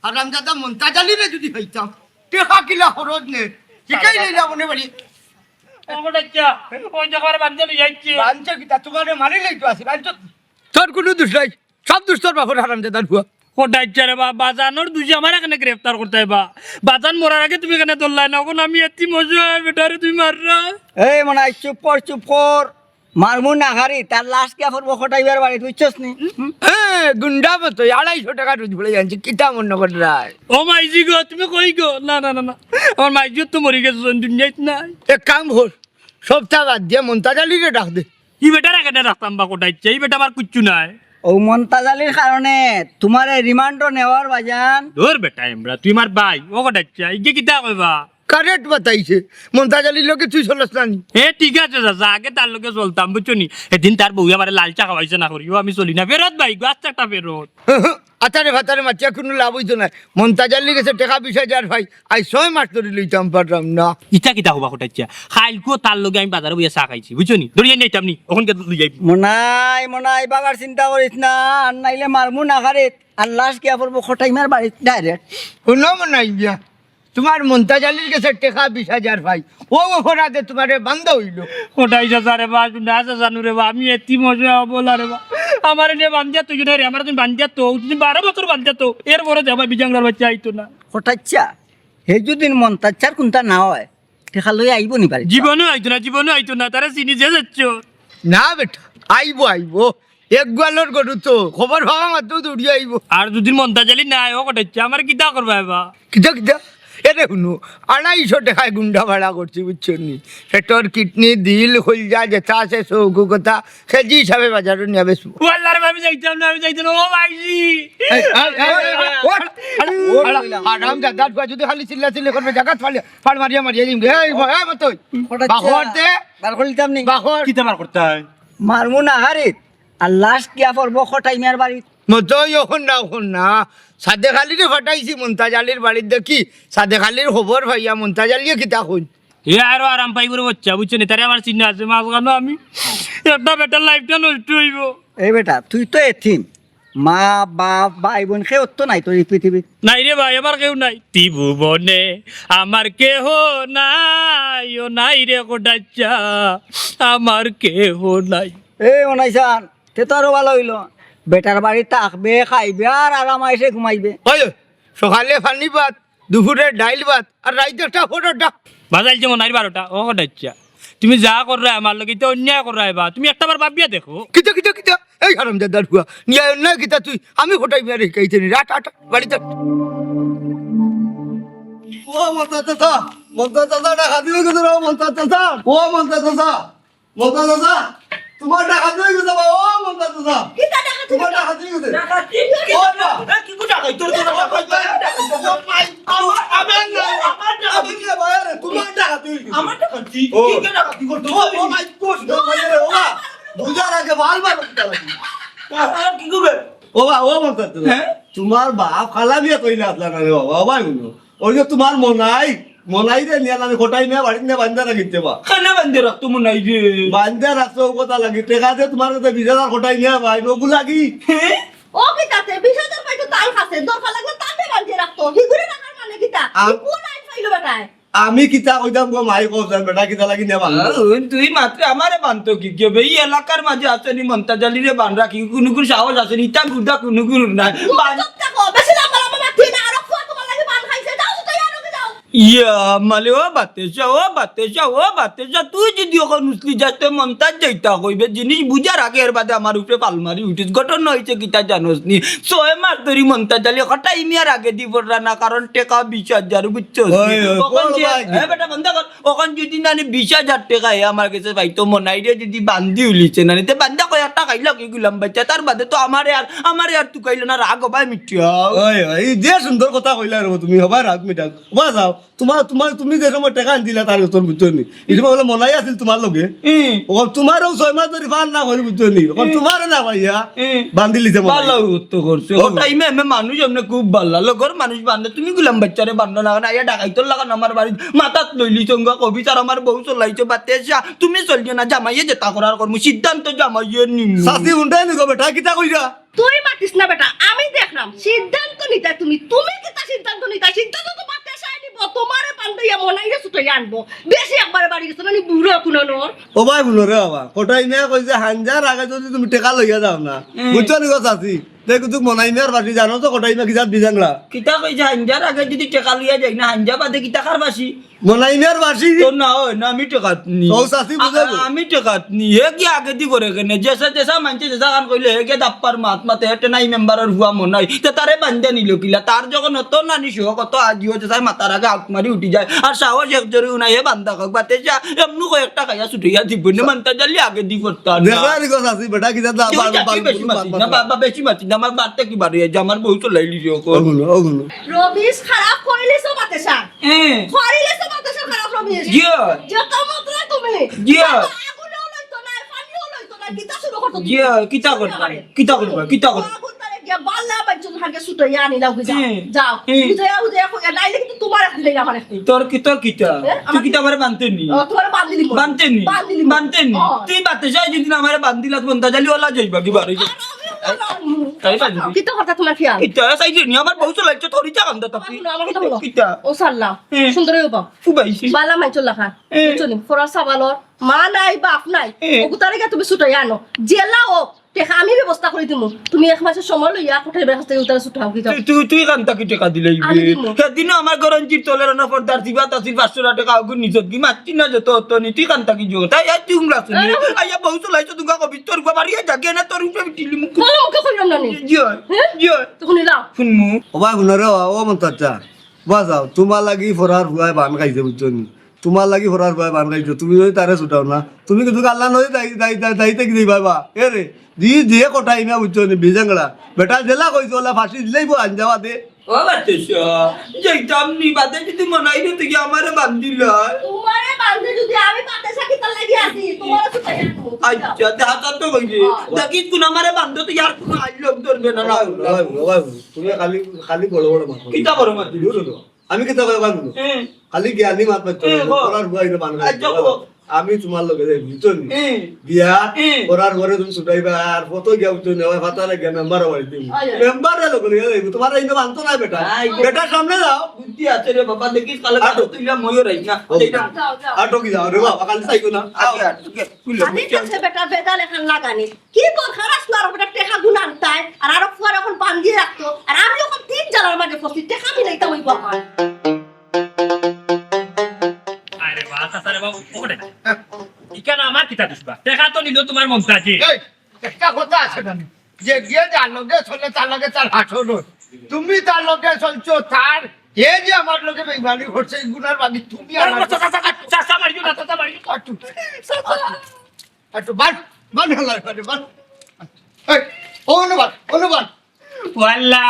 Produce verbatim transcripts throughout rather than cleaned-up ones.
হারামজাদা মন্তাজ আলীরে যদি পাইতাম, টেকা কিলা খরচ নে, শিখাই লইলা মনে বাড়ি। ও কটাইচ্ছা, ওই দেখো, আরে বান্ধে লই যাইছে। বান্ধে কিতা, তুমারে মারি লইতো আছি, বান্ধে। তোর কুনু দুষ নাই, সব দুষ তোর বাপর হারামজাদার পুয়া। কটাইচ্ছা রে বা, বাজানর দুষে আমারে কেনে গ্রেফতার করতায় বা? বাজান মরার আগে তুমি কেনে ধরলায় না? অখন আমি এতিম অসহায় বেটারে তুমি মাররায়। এই মনাই, চুপ কর, চুপ কর। মারমু না হারি, তার লাশ কিয়া পড়বো কটাইবার বাড়িত, বুঝছস নি? হুম? এ, গুন্ডা মতো, আড়াইশো টেকা রোজ ভরে জানছি, কিতা মনে কররায়? ও মাইজি গো, তুমি কই গো? না, না, না, না। আমার মাইজি তো মরি গেছে, দুনিয়াত নাই। এক কাম কর, সবটা বাদ দিয়া মন্তাজ আলীরে ডাক দে। ই বেটারে কেনে রাখতাম বা কটাইচ্ছা, ই বেটা আমার কিচ্ছু নাই। ও মন্তাজ আলীর কারণে তুমারে রিমান্ডো নেওয়ার বাজান। ধুর বেটা ইমরা, তুই আমার ভাই, ও কটাইচ্ছা, ইগে কিতা কইবা? কারেক্ট বাতাইছে, মন্তাজ আলীর লগে তুই চলস না নি? এ ঠিক আছে চাচা, আগে তার লগে চলতাম, বুঝছো নি? এদিন তার বউয়ে আমারে লাল চা খাওয়াইছে না করিও, আমি চলি না। ফেরত ভাই, গো, আস্তে একটা ফেরত। আতারে ফাতারে মাতিয়া কুনু লাভ অইতো নায়। মন্তাজ আলীর গেছে টেকা বিশ হাজার পাই, আইজ ছয় মাস ধরি লইতাম পাররাম না। ইতা কিতা কইবা কটাইচ্ছা? কাইলকুও তার লগে আমি বাজারো বইয়া চা খাইছি, বুঝছো নি? ধরিয়া নিতাম নি, অখন গিয়া লই যাইবো। মনাই, মনাই, বাগার চিন্তা করিস না, আর নাইলে মারমু না খারে, আর লাশ কিয়া পড়বো কটাইমার বাড়িত ডাইরেক্ট। হুনো মনাই বিয়া, তুমার মন্তাজ আলীর গেছে টেকা বিশ হাজার পাই, ও অপরাধে তুমারে বান্ধা অইলো। কটাই চাচা রে বা, গুন্ডা চাচা নু রে বা, আমি এতিম অসহায় অবলা রে বা। আমারে নিয়া বান্ধিয়া থইও না রে, আমারে তুমি বান্ধিয়া থও, তুমি বারো বছর বান্ধিয়া থও, এরপরে দেখবায় বিজাংরার বাচ্চা আইতো না। কটাইচ্ছা, হে যদি মন্তাজ চাচার কুন্তা না অয়, টেকা লই আইবো নি বাড়িত? জীবনেও আইতো না, জীবনেও আইতো না, তারে চিনি যে যাচ্ছ। না বেটা, আইবো, আইবো। এক গোয়ালর গরু তো, খবর পাওয়া মাত্র দৌড়িয়া আইবো। আর যদি মন্তাজ আলী না আয়, ও কটাইচ্ছা, আমারে কিতা করবায় বা? কিতা, কিতা? এরে হুনো, আড়াইশো টেকায় গুন্ডা ভাড়া করছি, বুঝছো নি? পেটর কিডনি, দিল, কইলজা, যেতা আছে, চউখ, কথা, কেজি হিসাবে বাজারো নিয়া বেচমু। ও আল্লাহ রে, আমি যাইতাম না, আমি যাইতাম না, ও ভাইজি। এই, এই, এই, এই, এই, ওঠ, আরে, ওঠ, আরে, হারামজাদার পুয়া যদি খালি চিল্লাচিল্লি করবে, জাগাত ফাড়, ফাড় মারিয়া মারিয়া দিমু। এই, এই, মতই। কটাইচ্ছা, বাহর দে। বার করিতাম নি। বাহর। কিতা বার করতায়? মারমু না হারিত। আর লাশ কিয়া পড়বো কটাই মিয়ার বাড়িত। মতই অখন না, অখন না। সাদেক আলীরে ফাটাইছি মন্তাজ আলীর বাড়িত দেখি। সাদেক আলীর খবর পাইয়া মন্তাজ আলীয়ে কিতা কইন? হে আরো আরাম পাইবো রে বাচ্চা, বুঝছো নি? তারে আমার চিহ্ন আছে, মাঝখানো আমি একটা বেটার লাইফটা নষ্ট অইবো। এই বেটা, তুই তো এতিম। মা, বাপ, ভাই, বোন কেউ তো নাই তোর এই পৃথিবীত। নাই রে ভাই, আমার কেউ নাই। ত্রিভুবনে আমার কেহ নাই, ও নাই রে কটাইচ্ছা, আমার কেহ নাই। এ অনাইছান, তে তো আরো ভালা অইলো। বেটার বাড়িত থাকবে, খাইবে আর আরাম আয়েশে ঘুমাইবে। ওই, সকালে পানি ভাত, দুপুরে ডাইল ভাত, আর রাইতে একটা পরোটা। বাজাইল যে মনাইর বারোটা, ও কটাইচ্ছা। তুমি যা কররায় আমার লগে, ইতা অন্যায় কররায় বা। তুমি একটা বার ভাবিয়া দেখো। কিতা, কিতা, কিতা? এই হারামজাদার পুয়া, নিয়া অন্যায় কিতা তুই? আমি কটাই মিয়ারে হিকাইতে নি। আট, আট, বাড়িত আট। ও মন্তাজ চাচা, মন্তাজ চাচা, ডাকাতি অই গেছে রে, ও মন্তাজ চাচা, ও মন্তাজ চাচা। মন্তাজ চাচা, তুমার ডাকাতি অই গেছে বা, ও মন্তাজ চাচা। কিতা ডাকাতি? তুমার ডাকাতি অই গেছে। ডাকাতি? ও না। এ, কি কথা কই? তোর, তোর ডাকাতি? আমার, আমার, আমার ডাকাতি। আমার না, আমার ডাকাতি। আমার না, ভাই, আরে, তুমার ডাকাতি অই গেছে। আমার ডাকাতি? ও। কি, কি ডাকাতি করতো? ও, ও, ভাই, কোষ না, ভাই, আরে, ও বা, বুঝার আগে বাল বাল উঠতে লাগে। আর কি করবে? ও বা, ও মন্তাজ চাচা। হ্যাঁ? তুমার বাপ খালা বিয়া কইলে আসলা না রে বাবা, ও ভাই, হুনো। ওই যে তুমার মনাই, মনাইরে নিয়া আমি কটাই মিয়া বাড়িত নিয়া বান্ধিয়া রাখিতে বা। কেনে বান্ধিয়া রাখতো মনাইরে? বান্ধিয়া রাখতো ও কথা লাগি। টেকা যে তুমার গেছে বিশ হাজার কটাই মিয়া ভাই, নগু লাগি। হ্যাঁ? ও কিতাতে বিশ হাজার পাইতো তার কাছে, দরকার লাগলে তাতে বান্ধিয়া রাখতো। হিগুরে রাখার মানে কিতা? আম- ই কোন আইন পাইলো বেটায়? আমি কিতা কইতাম গো মাই, কও চাইন বেটা কিতা লাগি নিয়া বান্ধো? আহ, তুই মাত্র আমারে বান্ধতো কি, কি হবে? ই এলাকার মাঝে আছে নি মন্তাজ আলীরে বান্ধা কি কুনুগুর সাহস আছে নি? ইতা গুদা কুনুগুর নাই। তুমি বান- চুপ থাকো, বেশি লম্বা লম্বা মাতিও না, আরো ফুয়া তুমার লাগি বান খাইছে, যাও তো তৈয়ার অইয়া যাও। ইয়া, মালে ও বাতেশা, ও বাতেশা, ও বাতেশা, তুই যদি অখন উছলি যাস, তে মন্তাজ যাইতা কইবে, জিনিস বুঝার আগে এর বাদে আমার উপরে ফাল মারি উঠিস। ঘটনা অইছে কিতা জানোস নি? ছয় মাস ধরি মন্তাজ আলী কটাই মিয়ার আগে দি পড়রা না, কারণ টেকা বিশ হাজার, বুঝছস নি? ওই, ওই, অখন বল যে, ভাই। এ বেটা, বন্ধ কর। অখন যদি নানি বিশ হাজার টেকা হে আমার গেছে পাইতো, মনাইরে যদি বান্ধি উলিছে নানি, তে বান্ধা কয় একটা খাইলো কি গুলাম বাচ্চা, তার বাদে তো আমারে আর, আমারে আর তুকাইলো না, রাগ অবায় মিটিয়া। ওই, ওই, যে সুন্দর কথা কইলা রে তুমি, অবায় রাগ মিটাও। অবায় যাও। তুমার, তুমার, তুমি যে সময় টেকা আনছিলা তার গেছে, বুঝছো নি? ই সময় বলে মনাই আছিল তুমার লগে। হুম। অখন তুমারেও ছয় মাস ধরি ফান না করি, বুঝছো নি? অখন হুম। তুমারে না পাইয়া হুম। বান্ধিলিছে মনাই। ভালা তো করছে। ও। ও টাইমে এমনে মানুষ এমনে খুব ভালা। লগর মানুষ বান্ধে, তুমি গুলাম বাচ্চারে বান্ধো না, আইয়া ডাকাইতর লাখান আমার বাড়িত মাথাত লইলিছো, কবি স্যার আমার বউ চলাইছো, বাতেশা, তুমি চলিও না, জামাইয়ে যেতা করার করমু, সিদ্ধান্ত জামাইয়ে নিমু। চাচি হুনরায় নি গো বেটা, কিতা কইরা? তুই মাতিস না বেটা, আমি দেখরাম, সিদ্ধান্ত নিতায় তুমি, তুমি কিতা আনবো। বেশি একবারে বাড়ি গেছো, মানে বুড়া কুনানোর। ও ভাই, হুনো রে বাবা, কটাই মিয়া কইছে হাঞ্জার আগে যদি তুমি টেকা লইয়া যাও না, হুম। বুঝছো নি গো চাচি? তে কিন্তু মনাই মিয়ার বাসি জানো তো কটাই মিয়া কিজাত বিজাংলা। কিতা কইছে হাঞ্জার আগে যদি টেকা লইয়া যাই না, হাঞ্জা বাদে কিতা কার বাসি? মনাই মিয়ার বাসি। তো না হয় না, আমি টেকাত নি। ও চাচি বুঝে আ-, গো। আমি টেকাত নি। হে কি আগেদি করে কেনে? যেসা, যেসা মানছে, যেসা খান কইলে, হে গিয়া দাপ্পার মাত মাতে, হেটে নাই মেম্বারর ফুয়া মনাই। তে তারে বান্ধে নিল কিলা? তার যখন অত নানি শখ, অত আজিও যে চাই মাথার আগে আউট মারি উঠি যায়। আর সাহস এক জোরে উনাই, হে বান্দা খাক, বাতে যা, এমনু কয়েকটা খাইয়া ছুটাইয়া দিব, নে মানতা জানলে আগেদি করতা না। দেখো আর গো চাচি, বেটা কিতা দা-, কেউ বাল-, চাচি বাল-, বেশি বাল-, মাতি বাল-, না, বাল-, বাবা বেশি মাতি না, আমার বাড়তে কি বাড়ি যায়, আমার বউ চলাইলি যে ও অখন। গুনো, ও গুনো। রবিশ খারাপ করিলিছো বাতেশা। হ্যাঁ। করিলিছো বাতেশা খারাপ রবিশ। জি। যত মাত্রা তুমি। জি। আগুনেও লইতো না, পানিও লইতো না, কিতা শুরু করতো তুমি? জি, কিতা করবা? কিতা করবা? কিতা করবা? আগুন তারে গিয়া বাল্লা বাইচুন হাগে ছুটাইয়া আনিলাও গি যাও। হ্যাঁ। যাও। হ্যাঁ। বুঝাইয়া বুঝাইয়া কইয়া, নাইলে কিন্তু তোমার এক দিলে আমার এক দিন। তোর কি, তোর কিতা? হ্যাঁ? তুই কিতা আমারে বানতে নি? ও, তোমারে বান্ধিলি মনে। বানতে নি? বান্ধিলি মনে। বানতে নি? ও। তুই বাতেশায় যদি আমারে বান্ধিলাস, মনটা জালি ওলা যাইবা কি বারো? আর আমি ওলা যাইবো। তাই বান্ধিলি? কিতা কথা তোমার খেয়াল? কিতা? সাইডে নি, আমার বউ চলাইছে, তোর ইচ্ছা কান্দা তাপি। আমার কথা বলো। কিতা? ও সাল্লা। হ্যাঁ। সুন্দরী হবা। ফুবাইছি। বালা মাইচুর লাখা। হ্যাঁ। বুঝছো নি? ফরার সাবালর। মা নাই, বাপ নাই। হ্যাঁ। ওগুতারে গিয়া তুমি ছুটাইয়া আনো। জেলা হোক। টেকা আমি ব্যবস্থা করি দিমু। তুমি এক মাসের সময় লইয়া কোঠার বেড়া হাতে উতারে ছুটাও কি যাও। তুই, তুই, তুই কান্তা কি টেকা দিলে আমি দিমু। সেদিনও আমার গরঞ্জির তলের না পর্দার জিবাত আছিল পাঁচশো টেকা, ওগুন নিজত কি মাতছি না যত অত নি, তুই কান্তা কি জোর। তাই আর তুই উমরা শুনি। আরে। আইয়া বউ চলাইছো তুঙ্গা কবি, তোর বাবা বাড়িয়ে যাকে না তোর উপরে টিলি মুখ। বলো, মুখে কইলাম না নি। জি হয়, হ্যাঁ? জি হয়। তখন নিলাম। শুনমু। ও ভাই, হুনো রে, ও মন তো আচ্ছা। বাঁচাও, তোমার লাগি ফরার ফুয়ায় বান খাইছে, বুঝছো নি? তোমার লাগি ফরার ফুয়ায় বান খাইছে, তুমি যদি তারে ছুটাও না, তুমি কিন্তু আল্লাহ নয়, তাই, তাই, তাই, তাই, তাই, কি দিবা? এ রে, দি, দিয়ে কটাই না, বুঝছো নি? বিজাংলা। বেটা জেলা কইছে, ওলা ফাঁসি দিলেই বো, আঞ্জাবা দে। ও বাচ্চা, যাইতাম নি, বাদে যদি মনে হয় না, তুই আমারে বান্ধিলে। তোমারে বান্ধে যদি আমি বাদে সাকি তার লাগি আছি, তোমারে ছুটাই আনবো। আচ্ছা, দেখা তো কইছে। হ্যাঁ। দেখি কোন আমারে বান্ধো, তুই আর কোনো আইল লোক ধরবে না, না। ওই, ওই, ওই, ওই, তুমি খালি, খালি বড় বড় মাত। কিতা বড় মাত? দূর হলো। আমি কিতা কই কইমু? হ্যাঁ। খালি জ্ঞানী মাত মাততো হ্যাঁ, না। বল। করার বুয়া ইনো বান আচ্ছা, খাইতো। বল। আমি তোমার লগে যাই, বুঝছো নি? হ্যাঁ। বিয়া হ্যাঁ। করার পরে তুমি ছুটাইবা, আর কত গিয়া বুঝছো নি? ওই ফাতারে গিয়া মেম্বার বাড়ি দিমু। আয়, আয়। মেম্বার রে লগে লইয়া যাইবো, তোমার ইনো বানতো না বেটা। আয়, আয়। বেটার সামনে যাও। বুদ্ধি আছে রে বাবা, দেখিস কালে আটো। কাটো তুই যা ময়ূর আইস না। ও, এই না। যাও, যাও। আটো কি যাও রে বাবা, খালি চাইতো না। আও। আগে আট, আগে। তুই লো, আগে বুঝছো? কাছে বেটা বেজাল এখন লাগানি। কি দরকার আসলো আর ওটা টেকা গুলো আনতায়? আর আরো ফুয়ার এখন বান্ধিয়ে রাখতো। আর আমি এখন তিন জালার মাঝে ফসি, টেকা মিলাইতে হইব আমার। আরে বাস, আরে বাবু, ওরে। ইখান আমার কিতা দুষবা? টেকা তো নিল তোমার মন্তাজি। এই, একটা কথা আছে না? যে গিয়ে যার লগে চলে, তার লগে তার হাঁটো নয়। তুমি তার লগে চলছো, তার এ যে আমার লগে বেইমানি করছে, এই গুনার বাদী তুমি আমার চাচা, চাচা, চাচা, চাচা মারিও না, চাচা মারিও না। আটু। আটু, বান, বান, হালার বান, বান। এই, ও অনুবাদ, অনুবাদ। ওয়াল্লা,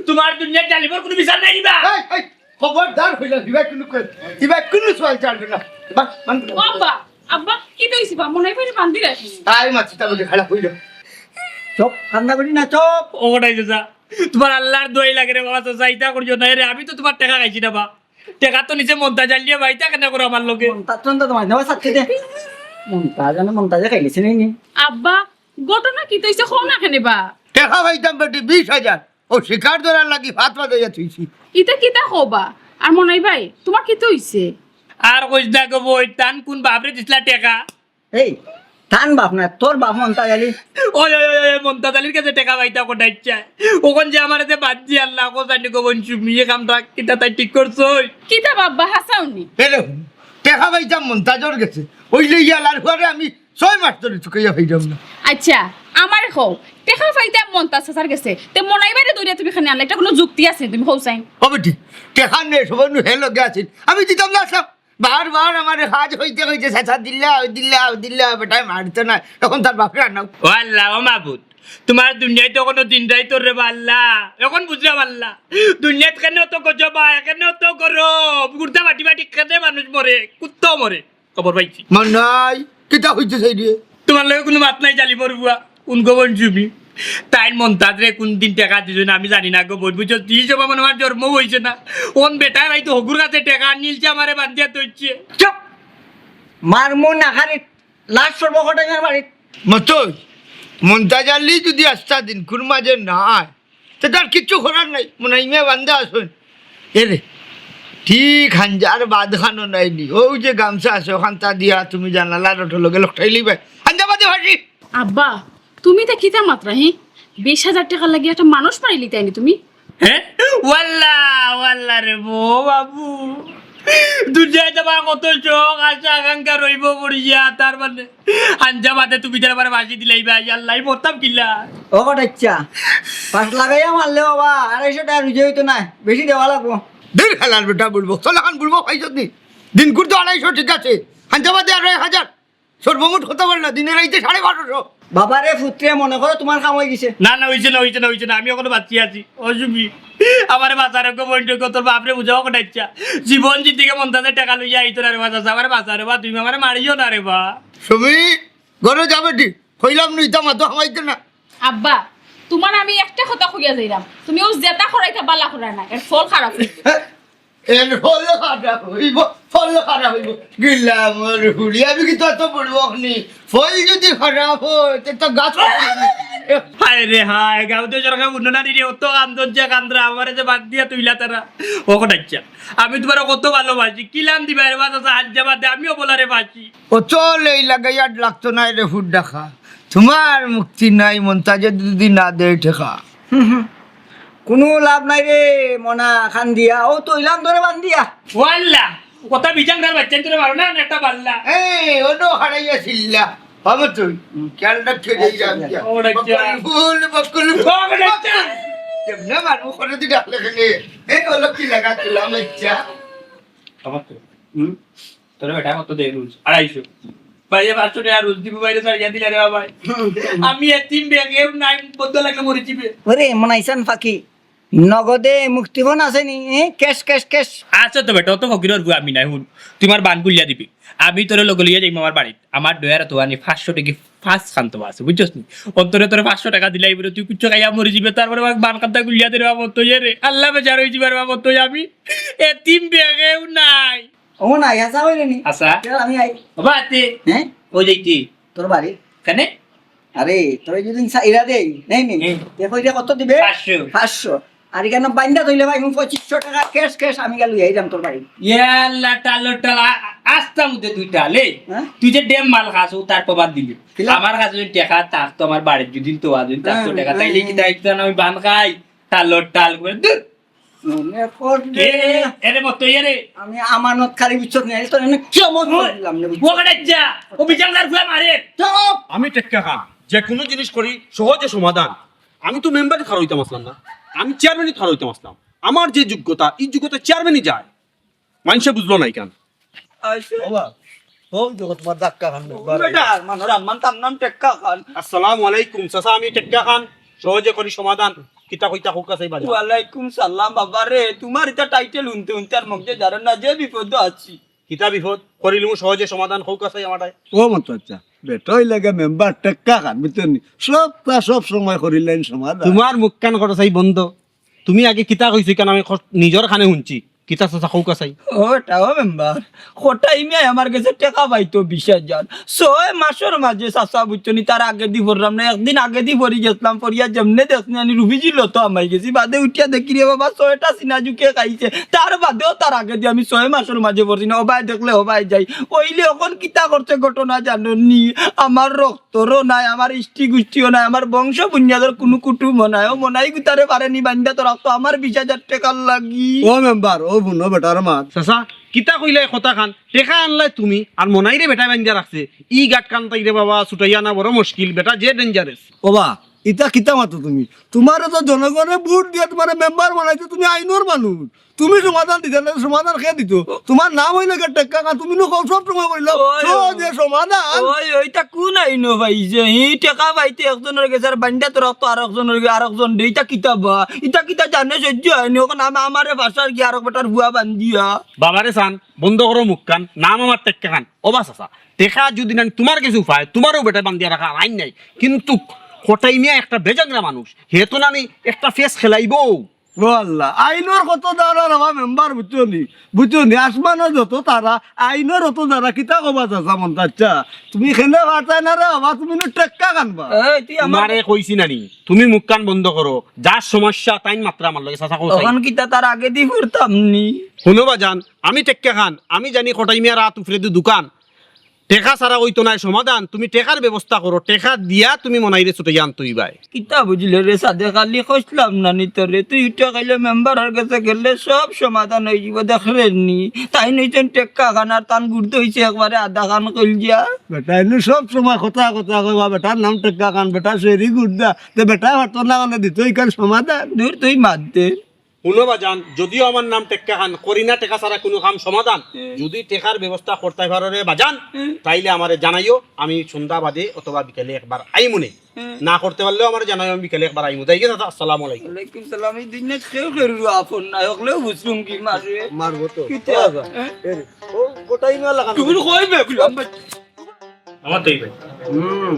তোমার দুনিয়ার জালিমর কোনো বিচার নাই নি বা? এই, এই, খবরদার হইলা, দিবা কোনো কই, দিবা কোনো সওয়াল চালবে না। বান, বান। ও আব্বা, আব্বা, কিতা অইছে বা? মনাই ভাইরে বান্ধি রাখি। আয় মাছি, তা বলে খারাপ হইল। চুপ, কান্দা করি না, চুপ। ও কটাই চাচা, তোমার আল্লাহর দোয়াই লাগে রে বাবা, চাচা, ইতা করিও না রে, আমি তো তোমার টেকা খাইছি না বা। টেকা তো নিছে মন্তাজ আলিয়ে বা, ইতা কেনে করো আমার লগে? মন্তাজ তো তোমার নেওয়া সাথে দে। মন্তাজ, আমি মন্তাজে খাইলিছি নি? আব্বা, ঘটনা কিতা অইছে কও না কেনে বা? টেকা পাইতাম বেটি বিশ হাজার। ও শিকার ধরার লাগি ফাত ফাত হইয়া থুইছি। ইতা কিতা কও বা? আর মনাই ভাই, তোমার কিতা অইছে? আর কইস না গো বইন, তান কোন বাপরে দিছলা টেকা? এই, তান বাপ না, তোর বাপ মন্তাজ আলী। ওই, ওই, ওই, ওই, মন্তাজ আলীর কাছে টেকা পাইতা কোথায় ইচ্ছা? ওখান যে আমার হাতে বাদ দিয়ে আল্লাহ, কোথায় নি গো বইন সুমি, এ কামটা কিতা তাই ঠিক করছই? কিতা বাবা, হাসাও নি? এ রে, টেকা পাইতাম মন্তাজর গেছে, ওই লইয়া আলার পরে আমি ছয় মাস ধরে চুকাইয়া পাইলাম না। আচ্ছা, আমারে কও, টেকা পাইতাম মন্তাজ চাচার গেছে, তে মনাই ভাইরে ধরিয়া তুমি কেনে আনলা, এটা কোনো যুক্তি আছে? তুমি কও চাই। ও বেটি, টেকা নেই, সবাই নু হে লগে আছিল, আমি দিতাম না সব। বারবার আমারে কাজ কইতে কইতে, "চাচা দিলা, দিলা, দিলা", বেটায় মারতো না। এখন তার বাপরে আনাও। ও আল্লাহ, ও মাবুদ, তোমার দুনিয়াত তো কোনো দিন নাই তোর রে বা আল্লাহ। এখন বুঝলাম আল্লাহ, দুনিয়াত কেনে অত গজব আয়, কেনে অত গরম, গুর্দা বাটি বাটি কেনে মানুষ মরে, কুত্তাও মরে। খবর পাইছি। মনাই, কিতা কইতে চাই রে? তোমার লগে কোনো মাত নাই, জালিমর ফুয়া। কোন গো বইন সুমি? তাইর মন্তাজরে কোন দিন টেকা দিছইন আমি জানি না গো বইন, বুঝছো? ই সময় মনে আমার জন্ম অইছে না। অন বেটায় ভাই তো হগুর কাছে টেকা নিলছে, আমারে বান্ধিয়া থইছে। চুপ! মারমু না খালি লাশ সর্বকটাইনার বাড়িত। মতই, মন্তাজ আলী যদি আস্তা দিন কুরমা যে না আয়, তে তার কিচ্ছু করার নাই। মনাই মিয়া বান্দা আছইন। এ রে, ঠিক হাঞ্জার বাদ খানো নাইনি, অউ যে গামছা আছে অখানতা দিয়া তুমি জানালার অটো লগে লটকাইলিবায়। হাঞ্জা বাদে ফাঁসি। আব্বা, তুমি ইতা কিতা মাতরায়, হি? বিশ হাজার টেকার লাগি একটা মানুষ মারিলিতায়নি তুমি? হে? ওয়াল্লা, ওয়াল্লা রে বো বাবু। দুনিয়াত আমার কত শখ, আশা, আকাঙ্ক্ষা রইবো পড়িয়া, তার মানে হাঞ্জা বাদে তুমি তার আমারে ফাঁসি দিলাইবায়, আল্লাহ, মরতাম কিলা? ও কটাইচ্ছা, ফাঁস লাগাইয়া মারলে বাবা, আড়াইশো টেকা রুজি অইতো নায়, বেশি দেওয়া লাগবো। দূর হালার বেটা বুড়বক, চল অখন বুড়বক পাইছত নি? দিনকুর তো আড়াইশো ঠিক আছে, হাঞ্জা বাদে আরো এক হাজার। সর্বমোট কত করলা? দিনে রাইতে সাড়ে বারোশো। বাবারে ফুতরে, মনে করো তুমার কাম অইগেছে। না, না, অইছে না, অইছে না, অইছে না, আমি অখনো বাঁচি আছি। ও সুমি, আমারে বাঁচা রে গো, বইন রে গো, তোর বাপরে বুঝাও কটাইচ্ছা। জীবন জিন্দেগি মন্তাজে টেকা লইয়া আইতো না রে বা, চাচা, আমারে বাঁচা রে বা, তুমি আমারে মারিও না রে বা। সুমি, ঘরো যাবে দি, কইলাম নু ইতা মাতো হামাইতে না। আব্বা, তুমারে আমি একটা কথা কইয়া যাইরাম, তুমি অউ যেতা কররায় ইতা বালা কররায় না, এর ফল খারাপ অইবো। এর ফল খারাপ অইবো, ফল খারাপ অইবো। গিল্লা আমার হুড়ি, আমি কিতা অত বুড়বক নি? ফল যদি খারাপ অয়, তে তো গাছ কাটতে অইবো। হায় রে হায়, গাঁও তো সরকার উন্নয়ন আনি রে, অত কান্দন যে কান্দরা, আমারে যে বাদ দিয়া তুইলা তারা। ও কটাইচ্ছা, আমি তুমারে কত ভালোবাসি, কিলান দিবায় রে বা, চাচা, হাঞ্জা বাদে আমিও বলারে বাসি। ও চল, এই লাগাইয়া লাগতো নায় রে ফুট ডাকা। তুমার মুক্তি নাই, মন্তাজে যদি না দেয় টেকা। হুম, হুম। কুনু লাভ নাই রে, মনা খান দিয়া, অউ তো অইলাম ধরে বান্ধিয়া। ওয়াল্লা, কথা বিচাংরার বাইচ্চাইন্তরে মারো না, একটা বাল্লা। এই, অনো হারাইয়া ছিল্লা। বাবা তুই, খেয়াল রাখিও যে এই আচ্ছা, রাম দিয়া। ও রাখিয়া। বকুল ফুল, বকুল ফুল। ও রাখিয়া। কেমনে মারবো, করে দি ডাকলে কেনে? এই, অলো কি লাগা তুলা মাইচ্ছা? আমার তো। হুম? তোর বেটা কত দেয় রোজ? আড়াইশো। ভাইয়া পাঁচশো টেকা রোজ দিবো, বাইরে ছাড়িয়া দিলা রে বাবা। আমি এতিম বেগে নাই, বদ্ধ লাগলে মরি যিবে। ওরে, মনাইছান ফাকি। নগদে মুক্তিপণ আছে নি? এ, cash, cash, cash। আছে তো বেটা, অত ফকিরর ফুয়া আমি নায়, হুন। তুই আমার বান খুলিয়া দিবি। আমি তোরে লগে লইয়া যাইমু আমার বাড়িত। আমার ডয়ারো তো আনি পাঁচশো টেকা পাঁচ খান তো আছে, বুঝছস নি? অন্তরে তোরে পাঁচশো টেকা দিলাই বলে তুই কিচ্ছু খাইয়া মরি যিবে, তারপরে আমারে বান খান্তা খুলিয়া দে রে বাবা, তুই রে। আল্লাহ বেজার অই যিবার বাবা, তুই আমি এতিম বেগেও নাই। ও না, হাছা কইলে নি? হাছা? চল, আমি আই। বাবা, আতে। হ্যাঁ? ও যাইতি। তোর বাড়ি? কেনে? আরে, তোরে যদি চাইরা দেই, নেই নি? হুম। তে কইরা কত দিবে? পাঁচশো। পাঁচশো। আর এখানে বাইন্দা থইলে ভাই, আমি পঁচিশশো টেকা cash, cash আমি গিয়া লইয়া আইরাম তোর বাড়ি। ইয়া আল্লাহ, টালো টালা, আস্তা মুদে দুইটা, লে। হ্যাঁ? তুই যে ডেম মাল খাস, ও তার প্রবাদ দিলি। কিলা? আমার কাছে যদি টেকা থাকতো, আমার বাড়িত যদি তো আজ যদি থাকতো হ্যাঁ, টেকা, হ্যাঁ, তাইলে কি হ্যাঁ। তাই না আমি বান খাই? টালো টাল করে, ধুর। মনে পড়ে। এ, এরে মত ইয়ে রে। আমি আমানতকারী বুঝছত নি, তোর এনে কেমন ওই, করলাম না বুঝছত? ও কটাইচ্ছা, ও বিচাংরার ফুয়া মারে। চুপ! আমি টেক্কা খান, যে কোনো জিনিস করি সহজে সমাধান। আমি তো মেম্বারে খাড়া অইতাম আছলাম না, আমি চেয়ারম্যানে খাড়া অইতাম আছলাম। আমার যে যোগ্যতা, এই যোগ্যতা চেয়ারম্যানে যায়। মানষে বুঝলো না ইখান। আচ্ছা। বাবা, হো, দেখো তোমার ধাক্কা খান না, ও বাড়াই। বেটা, মানুষ আম্মান তার নাম টেক্কা খান। আসসালামু আলাইকুম, চাচা, আমি টেক্কা খান, সহজে করি সমাধান। কিতা কইতা কউক্কা চাই বাজান। ওয়ালাইকুম সালাম, বাবা রে, তোমার ইটা টাইটেল হুনতে হুনতে আর মগজে যারে না, যে বিপদ আছি। কিতা বিপদ? করিলিমু সহজে সমাধান, কউক্কা চাই আমারে। ও মন্তাজ চাচা, বেটা অইলা গি মেম্বার টেক্কা খান, বুঝছো নি? সবতা সব সময় করিলাইন সমাধান। তোমার মুখখান করো চাই বন্ধ। তুমি আগে কিতা কইছো, কেনে আমি খ-, নিজর কানে হুনছি। কিতা চাচা, কউক্কা চাই। ও, এটা ও মেম্বার, কটাই মিয়ায় আমার গেছে টেকা পাইতো বিশ হাজার। ছয় মাসর মাঝে চাচা বুঝছো নি, তার আগেদি ভরলাম না, একদিন আগেদি ভরি গেছলাম, ভরিয়া যেমনে দেখছি আমি রুফিজি লত হামাই গেছি, বাদে উঠিয়া দেখি রে বাবা ছয়টা সিনা জুকে খাইছে, তার বাদেও তার আগেদি আমি ছয় মাসর মাঝে ভরছি না, হবায় দেখলে হবায় যাই। অইলে অখন কিতা করছে ঘটনা জানো নি? আমার রক্ত তোরও নাই, আমার ইষ্টি গুষ্টিও নাই, আমার বংশ বুনিয়াদর কুনু কুটুমও নাই। ও মনাই গুতারে পারেনি বান্দা তো রাখতো আমার বিশ হাজার টেকার লাগি। ও মেম্বার, ও বুনো বেটার মাত। চাচা, কিতা কইলাই কথা খান? টেকা আনলাই তুমি, আর মনাইরে বেটায় বান্দা রাখছে। ই গাট কান তাইরে বাবা, ছুটাইয়া আনা বড় মুশকিল, বেটা যে dangerous। ও বা, ইতা কিতা মাতো তুমি? তোমারে তো জনগণে ভোট দিয়া তোমারে মেম্বার বানাইছে, তুমি আইনর মানুষ। তুমি সমাধান দিতে না, সমাধান কে দিত? তোমার নাম অইলো গি টেক্কা খান, তুমি নু কও সব সময় কইলো, ওই, সহজে সমাধান। ওই, ওইটা কোন আইনো ভাই যে ই টেকা পাইতে একজনর গেছে আর বান্দা তো রাখতো আর একজনর গে-, আর একজন দে, ইটা কিতা বা? ইটা কিতা জানে সহ্য অয়নি? অখন আম-, আমারে ভাষার গিয়া আরক বেটার ফুয়া বান্দিয়া। বাবারে চান, বন্ধ করো মুখ কান, নাম আমার টেক্কা খান। ও বা চাচা, টেকা যদি না তোমার গেছে উপায়, তোমারও বেটা বান্দিয়া রাখা আইন নাই। কিন্তু কটাই মিয়া একটা বেজাংরা মানুষ, হে তো নানি একটা ফেস খেলাইবো। ও আল্লাহ, আইনর কত ধারা রে বাবা মেম্বার, বুঝছো নি? বুঝছো নি? আসমানো যত তারা, আইনর অত ধারা, কিতা কবা চাচা মন্তাজ চাচা? তুমি কেনে পারতায় না রে বাবা, তুমি নু টেক্কা খান বা। এই, তুই আমার আমারে কইছি না নি, তুমি মুখ কান বন্ধ করো। যার সমস্যা তাইন মাতরা আমার লগে, চাচা কও চাই। অখন কিতা তার আগেদি ফুরতাম নি? হুনো বাজান, আমি টেক্কা খান, আমি জানি কটাই মিয়ার আত উপরেদি দুকান। টেকা ছাড়া অইতো নায় সমাধান, তুমি টেকার ব্যবস্থা করো, টেকা দিয়া তুমি মনাইরে ছুটাইয়া আনতো অইবায়। কিতা বুঝলে রে সাদেক আলী, কইছলাম না নি তোরে, তুই টেকাইলে মেম্বারর গেছে গেলে সব সমাধান অইযিবো, দেখরে নি। তাইন অইছইন টেক্কা খান আর তান গুর্দা অইছে একবারে আধা খান কইলজা। বেটা, এনু সব সময় কথা কথা কইবা, বেটার নাম টেক্কা খান, বেটা শহরি গুর্দা, তে বেটা পারতো না মানে দিতো ইখান সমাধান। দূর তুই মাত দে। হুনো বাজান, যদিও আমার নাম টেক্কা খান, করি না টেকা ছাড়া কুনু কাম সমাধান। হুম। যুদি টেকার ব্যবস্থা করতায় পারো রে বাজান, হুম। তাইলে আমারে জানাইও, আমি সন্ধ্যা বাদে অথবা বিকালে একবার আইমুনে। হুম। না করতে পারলেও আমারে জানাইও, আমি বিকালে একবার আইমু। যাইগি চাচা, আসসালামু আলাইকুম। ওয়ালাইকুম সালাম। এই দুনিয়াত কেউ কেউর আপন না, হকলেও বুঝলুম কি মারে। মারবো তো। কিতা? ও বাবা। হ্যাঁ? এ রে, ও গোটাই না লাগানো। তুমি কইবে, কইলাম ভাই। আমার তো এই ভাই। হুম।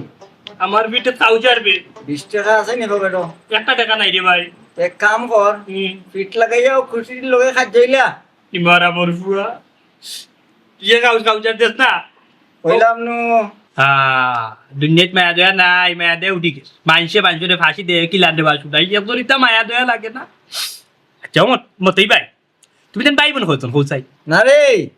আমার বিটে trouser বে। বিশ টেকা আছে নি পকেটো? একটা টেকা নাই রে ভাই। এক কাম কর, হুম। ফিট লাগাইয়া অউ খুশির লগে খাইয়া যাইলা। ইমার আমার ফুয়া। ইয়ে কাউ trouser দেস না। কইলাম নু। হ্যাঁ, দুনিয়াত মায়া দয়া নাই, মায়া দয়া উঠি গেছে। মানষে মানষরে ফাঁসি দে, কিলান দে বাসু নাই। একজনই তো মায়া দয়া লাগে না। আচ্ছা, মত-, মতই ভাই। তুমি তেন ভাই বোন কয়জন, কও চাই? না রে,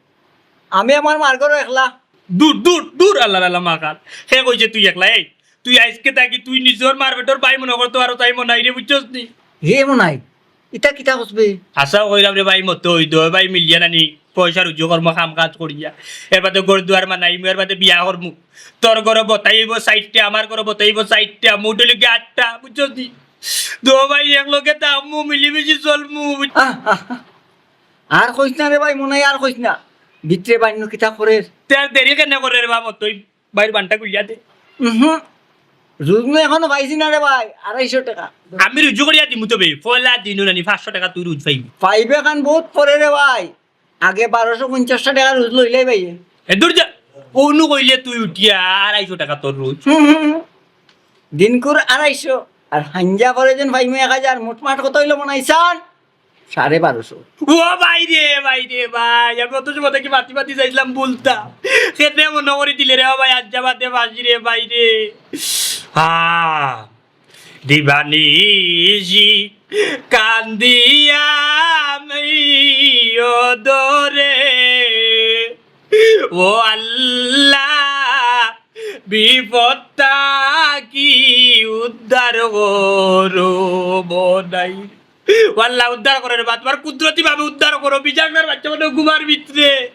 আমি আমার মার ঘরো একলা। দূর, দূর, দূর, আল্লার আল্লা মাকাল। কে কইছে তুই একলা? এই, তুই আইজকে থাকি তুই নিজর মার পেটর ভাই মনো করতো পারো, তাই মনাইরে, বুঝছস নি? হে মনাই, ইতা কিতা কস বে? হাছাউ কইরাম রে ভাই, মতই দুইও ভাই মিলিয়া নানি পয়সা রুজি করমু, কাম কাজ করিয়া। এরবাদে ঘর দুয়ার বানাইমু, এরবাদে বিয়া করমু। তোর ঘরো বতাইবো চাইরটা, আমার ঘরো বতাইবো চাইরটা, মোট অইলো গি আটটা, বুঝছস নি? দুইও ভাই একলগে থাকমু, মিলিমিশি চলমু, বুঝ- আহ, আহ, আহ। আর কইস না রে ভাই, মনাই আর কইস না। ভিতরে বাইর নু কিতা করের? তে আর দেরি কেনে করের বা মতই? ভাইর বানটা খুলিয়া দে। উহু। রুজ নু এখনো পাইছি না রে ভাই, আড়াইশো টেকা। আমি রুজু করিয়া দিমু তো বে, পয়লা দিন নানি পাঁচশো টেকা তুই রুজ পাইবি। পাইবে খান বউত পরে রে ভাই, আগে বারোশো পঞ্চাশ টেকা রুজ লইলাই ভাই। এ দূর যা, অনু কইলে তুই উঠিয়া আড়াইশো টেকা তোর রুজ। হুম, হুম, হুম। দিনকুর আড়াইশো, আর হাইঞ্জা পরে যেন পাইমু এক হাজার, মোটমাট কত অইলো মনাই চান? সাড়ে বারোশো। ও ভাই রে, ভাই রে, ভাই, আমি অত সময় থাকি মাতি মাতি যাইছিলাম বলতাম। কেনে মনো করি দিলে রে, ও ভাই, আজ্জা বাদে বাজি রে, ভাই রে। হা, দিবানিশি কান্দিয়া আমি অদরে, ও আল্লাহ, বিপদ থাকি উদ্ধার করো মনাই। ও আল্লাহ, উদ্ধার করো রে বা, তোমার কুদরতি ভাবে উদ্ধার করো। বিজাঙ্গার বাচ্চা মানে ঘুমার ভিতরে।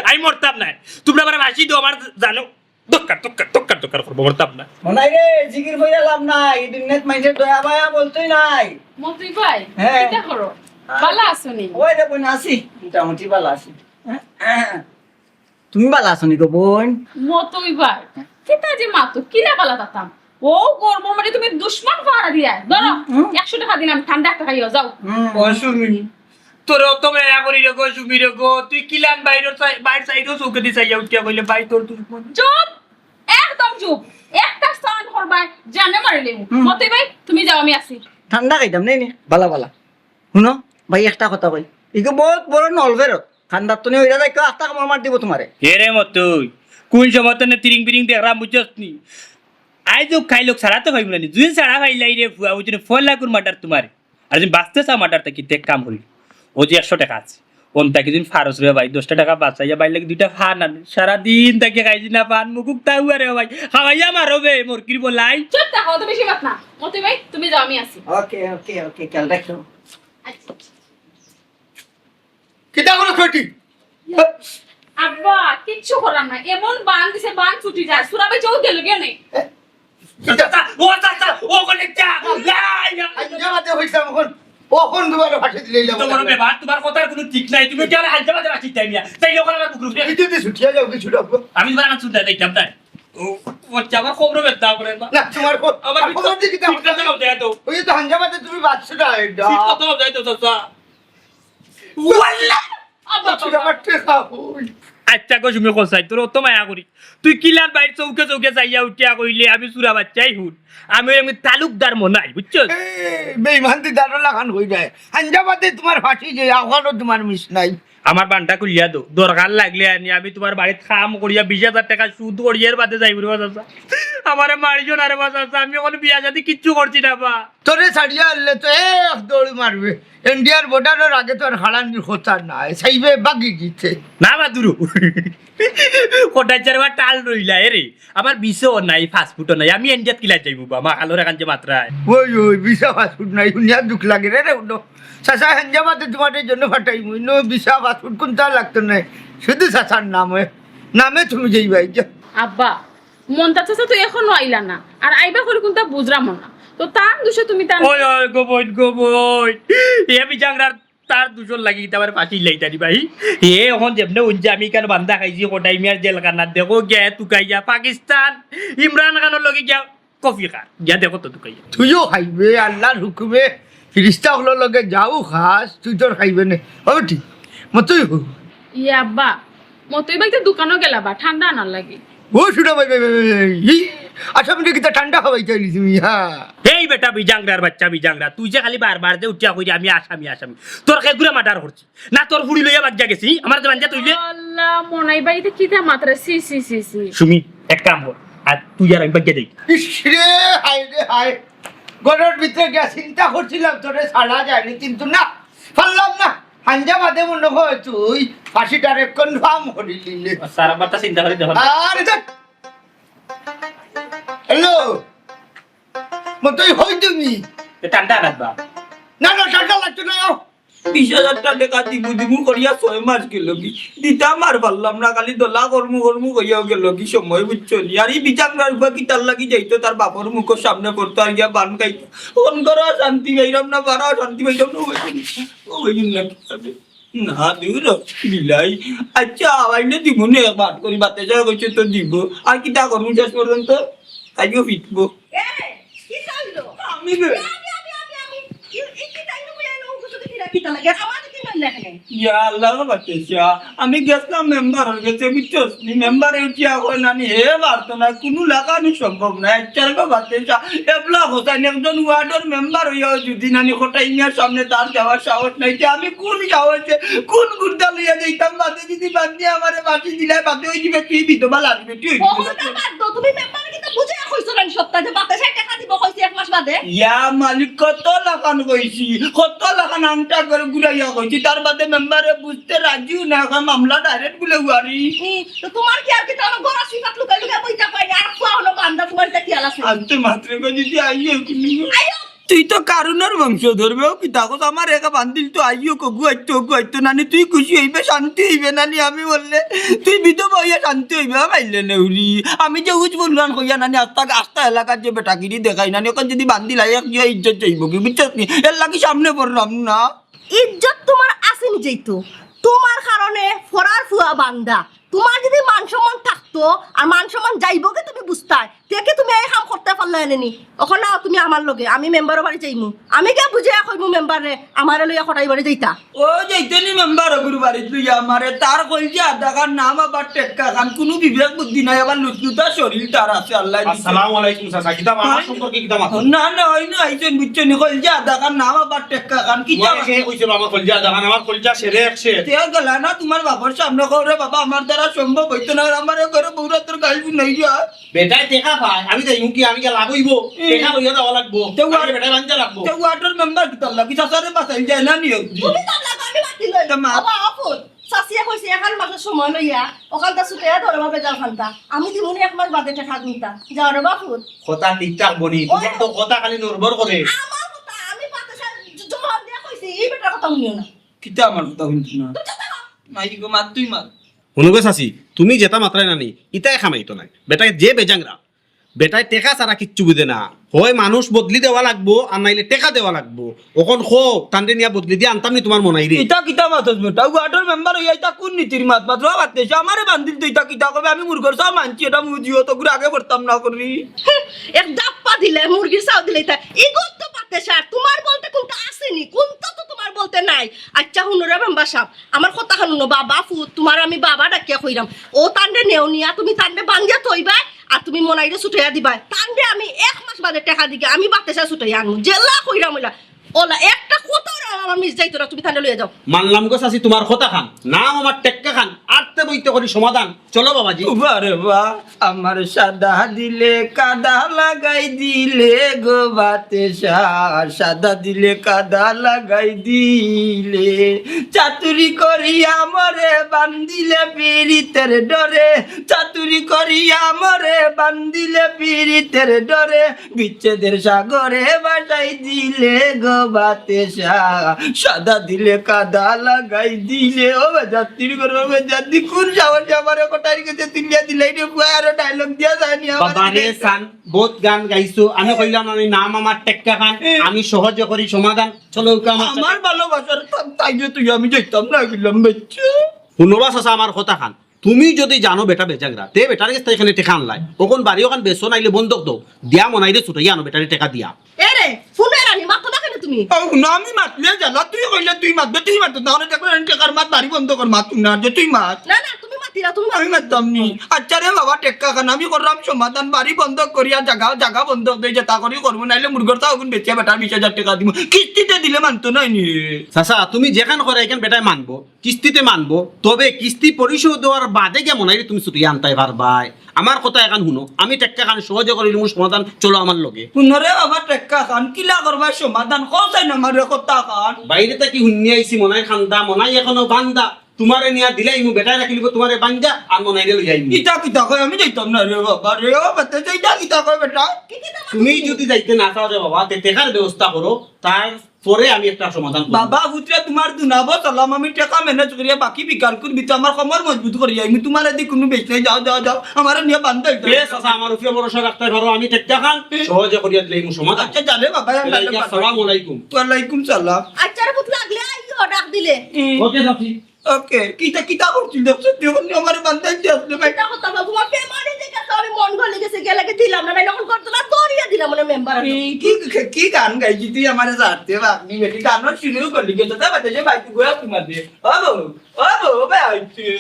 আমি মরতাম না। তোমরা আমার ফাঁসি দেও, আমার জানো। দক্কার, দক্কার, দক্কার, দক্কার করবো, মরতাম না। মনাই রে, জিকির কইরা লাভ নাই। এই দুনিয়াত মাইনষের দয়া মায়া বলতেই নাই। মতই ভাই, হ্যাঁ। কিতা করো? হ্যাঁ। ভালা আছো নি? ওই রে বোন, আছি। মোটামুটি ভালা আছি। হ্যাঁ? তুমি ভালা আছো নি গো বোন? মতই ভাই, কিতা যে মাতো, কিলা ভালা থাকতাম? ও গরমর মাঝে তুমি দুশমন পাহারা দিয়া, ধরো, হুম। একশো টেকা দিলাম, ঠান্ডা একটা খাইও, যাও। হুম। ও সুমি, তোর অত মায়া করি রে গো, সুমি রে গো, তুই কিলান বাইর সাই-, বাইর সাইডও চউখেদি চাইয়া উঠিয়া কইলে, ভাই তোর দুশমন। চুপ, একদম চুপ, একটা সাউন্ড করবায়, জানে মারিলে। হুম। মতই ভাই, তুমি যাও, আমি আছি। ঠান্ডা খাইতাম, নেই নি, ভালা ভালা। হুনো, ভাই, একটা কথা কই। ইগু বউত বড় নলফেরত। খান্দাত তো নিয়া অইরা যাইকো, আস্তা কামড় মার দিবো তুমারে। এ রে মতই, কুন সময় তনে তিরিং বিরিং দেখরাম বুঝছস নি? আইজ হোক, কাইল হোক, ছাড়া তো পাইমু না নি। দুদিন ছাড়া পাইলাই রে ফুয়া, বুঝছস নি? ফল লাগুর মার্ডার তুমারে। আর যদি বাঁচতে চাও মার্ডার থাকি, তে এক কাম করি। অউ যে একশো টেকা আছে, অন থাকি দিন ফারস রে ভাই, দশটা টেকা বাঁচাইয়া বাইর লাগি দুইটা পান আন। সারাদিন থাকি খাইছি না পান, মুখুক তাউয়া রে ভাই। খাওয়াইয়া মারো বে, মরকির বলাই। চুপ থাকো, অত বেশি মাত না। মতই ভাই, তুমি যাও, আমি আছি। ওকে, ওকে, ওকে, খেয়াল রাখো। আচ্ছা। কিতা করো বেটি? আব্বা, কিচ্ছু করার না। এমন বান দিছে, বান ছুটি যায়। সুরা ভাই চোখ গেল গিয়া নেই। কিতা? ও চাচা, ও কোন একটা? লাই, লাই। হাইঞ্জা বাদে হইছে অখন। অখন দুবারো ফাঁসি দিলে ইলা তো বড় ব্যাপার, তুমার কথার কুনু ঠিক নাই। তুমি কি আর হাইঞ্জা বাদে ফাঁসি দিতায় মিয়া? তাইলে অখন আমার বুকুর উপরে। এই যদি ছুটিয়া যাও, কি ছুটাবো? আমি তুমার কাছে ছুটিয়া যাইতাম না। ও, ও আচ্ছা, আমার খবরও ব্যথা করে না। না, তুমার খবর, আমার আমার খবর দিয়ে কিতা? ঠিক কথা যাও, যাই তো। ওই তো হাইঞ্জা বাদে তুমি বাঁচছো না, এটা। ঠিক কথা যাই তো, চাচা। ওয়াল্লাহ! আব্বা, আচ্ছা, আব্বা। আমার টেকা কই? আচ্ছা গো সুমি কছাই, তোর অত মায়া করি, তুই কিলান বাইর চউখে চউখে চাইয়া উঠিয়া কইলে আমি চুরা বাচ্চাই হুন, আমি ওই আমি তালুকদার মনাই, বুঝছস? বেইমান দি দাঁড়ো লাখান হই যায়। হাঞ্জা বাদে তোমার ফাঁসি যে আহ্বানও তোমার মিস নাই। আমার বান্ডা খুলিয়া দো, দরকার লাগলে আনি আমি তোমার বাড়িত কাম করিয়া বিশ হাজার টেকা সুদ করিয়া এর বাদে যাইমু রে বা চাচা। আমারে মারিও না রে বা চাচা, আমি অখন বিয়া শাদি কিচ্ছু করছি না বা। তোরে ছাড়িয়া আনলে তো এক দৌড় মারবে। ইন্ডিয়ার বর্ডারর আগে তো আর হারানির কথা নাই, চাইবে বাগি গিছে। না বা দুরু। কটাই চারবার টাল রইলা এরে। আমার ভিসাও নাই, পাসপোর্টও নাই, আমি ইন্ডিয়াত কিলা যাইমু বা, মা খালোর এখান যে মাত্রায়। ওই, ওই, ভিসা পাসপোর্ট নাই, হুনিয়া দুখ লাগে রে, রে, উঠো। চাচা, হাঞ্জা বাদে তোমার এই জন্য ফাটাইমু, ইনো ভিসা পাসপোর্ট কোনটা লাগতো নাই, শুধু চাচার নাম, ওই নামে তুমি যাইবায়, যাও। আব্বা, মন্তাজ চাচা তো এখনো আইলা না, আর আইবা করি কোনটা বুঝরাম না, তো তার দোষে তুমি তার ওই, ওই, গো বইন, গো বইন, এ বিজাংরার তার দোষর লাগি ইতা আমার ফাঁসি লাইতারি ভাই। এ অখন যেমনে হুনছে আমি ইখান বান্দা খাইছি কটাই মিয়ার জেলখানাত, দেখো গিয়া তুকাইয়া পাকিস্তান ইমরান খানর লগে গিয়া কফি খার। গিয়া দেখো তো তুকাইয়া। তুইও খাইবে আল্লাহর হুকুমে, ফিরিস্তা অকলর লগে যাও খাস, তুই তোর খাইবে নে। হবে ঠিক, মতই হোক। ইয়ে আব্বা, মতই ভাই তো দোকানও গেলা বা ঠান্ডা আনার লাগি। ও শুনো ভাই, ভাই, ভাই, ভাই, ভাই, ই, আসামিরে কিতা ঠান্ডা খাওয়াইতে আইলি তুমি, হ্যাঁ? এই বেটা বিজাংরার বাচ্চা বিজাংরা, তুই যে খালি বারবার যে উঠিয়া কইরে আমি আসামি, আসামি। তোর কেগুরা মার্ডার করছি। না তোর ফুড়ি লইয়া বাগিয়া গেছি, আমার যে বাঞ্জা তুইলে। আল্লাহ, মনাই ভাই, ইতা কিতা মাতরা, ছি, ছি, ছি, ছি। সুমি, এক কাম কর, আর তুই আর আমি বাগিয়া যাই। ইস রে, হায় রে, হায়। ঘরর ভিতরে গিয়া চিন্তা করছিলাম তোরে ছাড়া যায়নি, কিন্তু না, পারলাম না। হাঞ্জা বাদে মনে হয় তুই ফাঁসিটারে কনফার্ম করিলিলে। স্যার, আবার তা চিন্তা করি দেখো না। আরে ধ্যাৎ। হ্যালো, মতই হই তুমি? এ ঠান্ডা রাখবা। না, না, ঠান্ডা লাগতো না, আও। বিশ হাজার টেকা দিমু দিমু করিয়া ছয় মাস গেলগি, দিতাম আর পারলাম না, খালি দলা করমু করমু কইয়াও গেলগি সময়, বুঝছো নি? আর ই বিজাংরার উবা কিতার লাগি যাইতো, তার বাপর মুখর সামনে পড়তো আর গিয়া বান খাইতো। অখন ঘরো শান্তি পাইরাম না, বারো শান্তি পাইরাম না, ও ভাই না, ও ভাই না, কি হবে? না, দূর হ, বিলাই। আচ্ছা, আইলে দিমু নে, বাদ করি, বাতে যা কইছে তো দিব। আর কিতা করমু শেষ পর্যন্ত? আইও ফিটবো। এ, কি চাইলো? আমি রে। আমি, আমি, আমি, আমি। ই, ই কি চাইলো? বই আনো, ওকে শুধু কিরা কিতা লাগে? আমার কি নাম লেখে? ইয়া আল্লাহ, বাচ্চা। আমি গেছলাম মেম্বারর গেছে, বুঝছস? নি মেম্বারে উঠিয়া কয় নানি, হে পারতো না, কুনু লাখানউ সম্ভব না। আচ্ছা রে বাচ্চা, এবলা হোসেন একজন ওয়ার্ডর মেম্বার অইয়াও যদি নানি কটাই মিয়ার সামনে তার যাওয়ার সাহস নাই, তে আমি কুন সাহসে, কুন গুর্দা লইয়া যাইতাম? বাদে যদি বাদ দিয়া আমারে বাঁচি দিলাই, বাদে ওই দিবে তুই বিধবা লাগবে, তুই ওই দিবে। অখন তো বাদ দাও, তুমি মেম্বারে কিন্তু বুঝাইয়া কইছো না সপ্তাহে যে বাতাসে টেকা দিব কইছি এক মাস বাদে। ইয়া মালিক, কত লাখান কইছি, কত লাখান আংটা করে ঘুরাইয়া কইছি, তার বাদে মেম্বারে বুঝতে রাজিও না, এখন মামলা ডাইরেক্ট বলে উয়ারি। ই, তো তোমার কি আর কি তাহলে গলা সিফাত লুকাই লুকাই বইতা পাইনি? আর খোয়া হলো বান্দা, তোমার ইটা খেয়াল আছে? আনতে মাত্র যদি আইও তুমি। আইও। তুই তো কারুনর বংশধর বে, ও কিতা কস? আমার একা বান্দিল তো আইও কগু আইতো, কগু আইতো নানি, তুই খুশি হইবে, শান্তি হইবে নানি, আমি বললে তুই বিধবা হইয়া শান্তি হইবে, ও মাইলে নেউরি। আমি যে উজ বললাম কইয়া নানি, আস্তা, আস্তা এলাকার যে বেটাগিরি দেখাই নানি, ওখান যদি বান্দিল আই এক জিয়া ইজ্জত যাইব কি, বুঝছস নি? এর লাগি সামনে পড়লাম না। ইজ্জত তোমার আছে নিজেই তো, তোমার কারণে ফরার ফুয়া বান্দা। তোমার যদি মান সম্মান থাকতো, আর মান সম্মান যাইব কি তুমি বুঝতায়, তে কি তুমি এই কাম করতে পারলে এনে নি? অখন আও তুমি আমার লগে, আমি মেম্বারর বাড়ি যাইমু। আমি গিয়া বুঝাইয়া কইমু মেম্বাররে, আমারে লইয়া কটাই বাড়ি যাইতা। ও যাইতে নি মেম্বার অগুর বাড়িত লইয়া আমারে, তার কইল যে আধা খান নাম আবার টেক্কা খান, কুনু বিবেক বুদ্ধি নাই, আবার লুটলুটা শরীর তার আছে, আল্লাহ দিছে। আসসালামু আলাইকুম চাচা, কিতা আমার সম্পর্কে কিতা মাত? না, না, ওই না, আইছেন বুঝছেন নি, কইল যে আধা খান নাম আবার টেক্কা খান, কিতা ওই মাত? সে কইছিল আমার কইল যে আধা খান, আমার কইল যে সেরে এক সে। তে গেলা না তোমার বাবার সামনে, কও রে বাবা, আমার দ্বারা সম্ভব হইতো না, আর আমার ঘরে বউরা তোর গাইল নাই গিয়া। বেটায় টেকা পায়, আমি যাইমু কি, আমি গেলে লাভ হইব? এ। টেকা লইয়া যাওয়া লাগবো। তে ওয়ার্ড-, আগে বেটায় বান্ধা লাগবো। তে ওয়ার্ডর মেম্বার কিতার লাগি? চাচারে বাঁচাইল যায় না নি? তুমি তো লাগো, আমি মাতি লই। তে মা- বাবা, অফুর। চাচিয়ে কইছে, "এখান মাসের সময় লইয়া, ওখানটা ছুটে ধরো বা বেজাল খানটা। আমি দিমুনি এক মাস বাদে টেকা দিতা। যাও রে বাপুর।" কথা ঠিকঠাক বলি, ওই তোমার তো কথা খালি নড়বড় করে। আমার কথা, আমি বাতাসে জ-, জবাব দিয়া কইছি, এই বেটার কথা শুনিও না। কিতা আমার কথা শুনছ না? তুমি চুপ থাকো। মাই গো, মার তুই মার। হুনো গো চাচি, তুমি যেটা মাতরায় নানি, ইতায় খামাইতো নাই। বেটায় যে বেজাংরা, বেটায় টেকা ছাড়া কিচ্ছু বুঝে না। হয় মানুষ বদলি দেওয়া লাগবো, আর নাইলে টেকা দেওয়া লাগবো। অখন কও, তানরে নিয়া বদলি দিয়া আনতাম নি তুমার মনাইরে? ইতা কিতা মাতস বেটা? ওয়ার্ডর মেম্বার অইয়া ইতা কুন নীতির মাত মাতর? ও বাদ দে, সে আমারে বান্দিল তো ইতা কিতা কইবে? আমি মুরগর চাও মানছি, এটা মুজিও তো ঘুরে আগে পড়তাম না করি। এক ধাপ্পা দিলে, মুরগির চাও দিলে ইতা। ইগত তো বাদ দে, স্যার, তুমার বলতে কুনটা আছে নি? কুনটা তো তুমার বলতে নাই। আচ্ছা, হুনো রে মেম্বার সাব, আমার কথা খান হুনো, বাবা, ফুত, তুমার আমি বাবা ডাকিয়া কইরাম। ও তানরে নেও নিয়া, তুমি তানরে বান্দিয়া থইবায়, আর তুমি মনাইরে ছুটাইয়া দিবায়। তানরে আমি এক মাস বাদে টেকা দিকে, আমি বাতেসা ছুটাইয়া আনমু। যেলা কইরাম অইলা। ওলা, একটা কথা ওরা আমার মিস যাইতো না, তুমি তানরে লইয়া যাও। মানলাম গো চাচি তুমার কথা খান, নাম আমার টেক্কা খান, আটতে বইতে করি সমাধান। চলো বাবাজি। বাহ রে বাহ, আমার সাদা দিলে কাদা লাগাই দিলে গো বাতেসা, সাদা দিলে কাদা লাগাই দিলে। চাতুরি করিয়া মরে বান্দিলে পিরিতের ডরে, চাতুরি করিয়া মরে বান্দিলে পিরিতের ডরে, বিচ্ছেদের সাগরে ভাসাই দিলে গো বাতেসা, সাদা দিলে কাদা লাগাই দিলে। ও বেজাতির ঘরর বেজাতি, কুন সাহসে আমারে কটাইর গেছে তুলিয়া দিলাই রে বুয়া, আরো ডায়লগ দিয়া যায়নি আমার বাবা রে। সান, বহুত গান গাইছো, আমি কইলাম আমি নাম আমার টেক্কা খান, এ। আমি সহজে করি সমাধান। চলো ওকে আমার সাথে। আমার ভালোবাসার তা-, তাইলে তুই আমি যাইতাম না, কইলাম বাচ্চা। হুনো বা চাচা আমার কথা খান, তুমি যদি জানো বেটা বেজাগরা, তে বেটার গেছ থাকি কেনে টেকা আনলায়? অখন বাড়ি অখান বেচো নাইলে বন্ধক দেও, দিয়া মনাইরে ছুটাইয়া আনো বেটারে টেকা দিয়া। এ রে, ফোনে রানি মাতো না কেনে তুমি? ও, না, আমি মাতলে জ্বালা, তুই কইলে তুই মাতবে, তুই মাত, তাহলে দেখো আমি টেকার মাত বাড়ি বন্ধ কর, মাত না, যে তুই মাত। না, না, তুমি মাতিরা, তুমি মাত। আমি মাততাম নি। আচ্ছা রে বাবা, টেক্কা খান আমি করলাম সমাধান, বাড়ি বন্ধ করিয়া জাগা, জাগা বন্ধ দেই, যেতা করি করমু, নাইলে মুরগর চাও অখন বেচিয়া বেটার বিশ হাজার টেকা দিমু, কিস্তিতে দিলে মানতো নায় নি। চাচা, তুমি যেখান করো এখান বেটায় মানবো। কিস্তিতে মানবো, তবে কিস্তি পরিশোধ অওয়ার বাদে গিয়া মনাইরে তুমি ছুটিয়া আনতায় পারবায়। আমার কথা এখান হুনো, আমি টেক্কা খান সহজে করিলিমু সমাধান, চলো আমার লগে। হুনো রে বাবা টেক্কা খান, কিলা করবায় সমাধান? কও চাইন আমারে কথা খান। বাইরে থাকি হুনিয়া আইছি মনাইর কান্দা, মনাই এখনো বান্দা। তুমারে নিয়া দিলাইমু, বেটায় রাখিলিবো তুমারে বান্দা, আর মনাইরে লইয়া আইমু। ইতা কিতা কয়? আমি যাইতাম না রে বাবা রে, ও বেটা, ইতা কিতা কয় বেটা? তুমি যদি যাইতে না চাও রে বাবা, তে টেকার ব্যবস্থা করো, তার পরে আমি একটা সমাধান করব। বাবা, পুতরে, তুমার দুনাবো সালাম, আমি টেকা ম্যানেজ করিয়া বাকি বিকাল করবি তো, আমার কমর মজবুত করিয়া, আমি তুমার এদি কুনু বেশ নাই, যাও, যাও, যাও, আমারে নিয়া বান্দা হইতে। এ চাচা, আমার উপরে ভরসা রাখতে পারো, আমি টেক্কা খান এ। সহজে করিয়া দিলে এই সমাধান। আচ্ছা, জানে বাবা, আমি এ, তাহলে আসসালামু আলাইকুম। ওয়ালাইকুম সালাম। আচ্ছা রে পুত, লাগলে আইও, ডাক দিলে। এ। ওকে, চাচি। ওকে, কিতা, কিতা করছিল? সত্যি বললি আমারে বান্ধাইতে আসলে ভাই। এটা কথা বল, তুমার বেমারি দেখে তো আমি মন গলে গেছে, গেলে কি দিলাম না, নাইলে অখন করতো না, দৌড়িয়ে দিলাম মানে মেম্বার। কি, কি, কি গান গাইছি তুই আমারে জানতে বা আপনি বেটি গানও শুরু করলি, গেছে তা বাদে যে ভাই তুই গোয়া তুমার দে। ও বউ, ও বউ, ও ভাই তুই।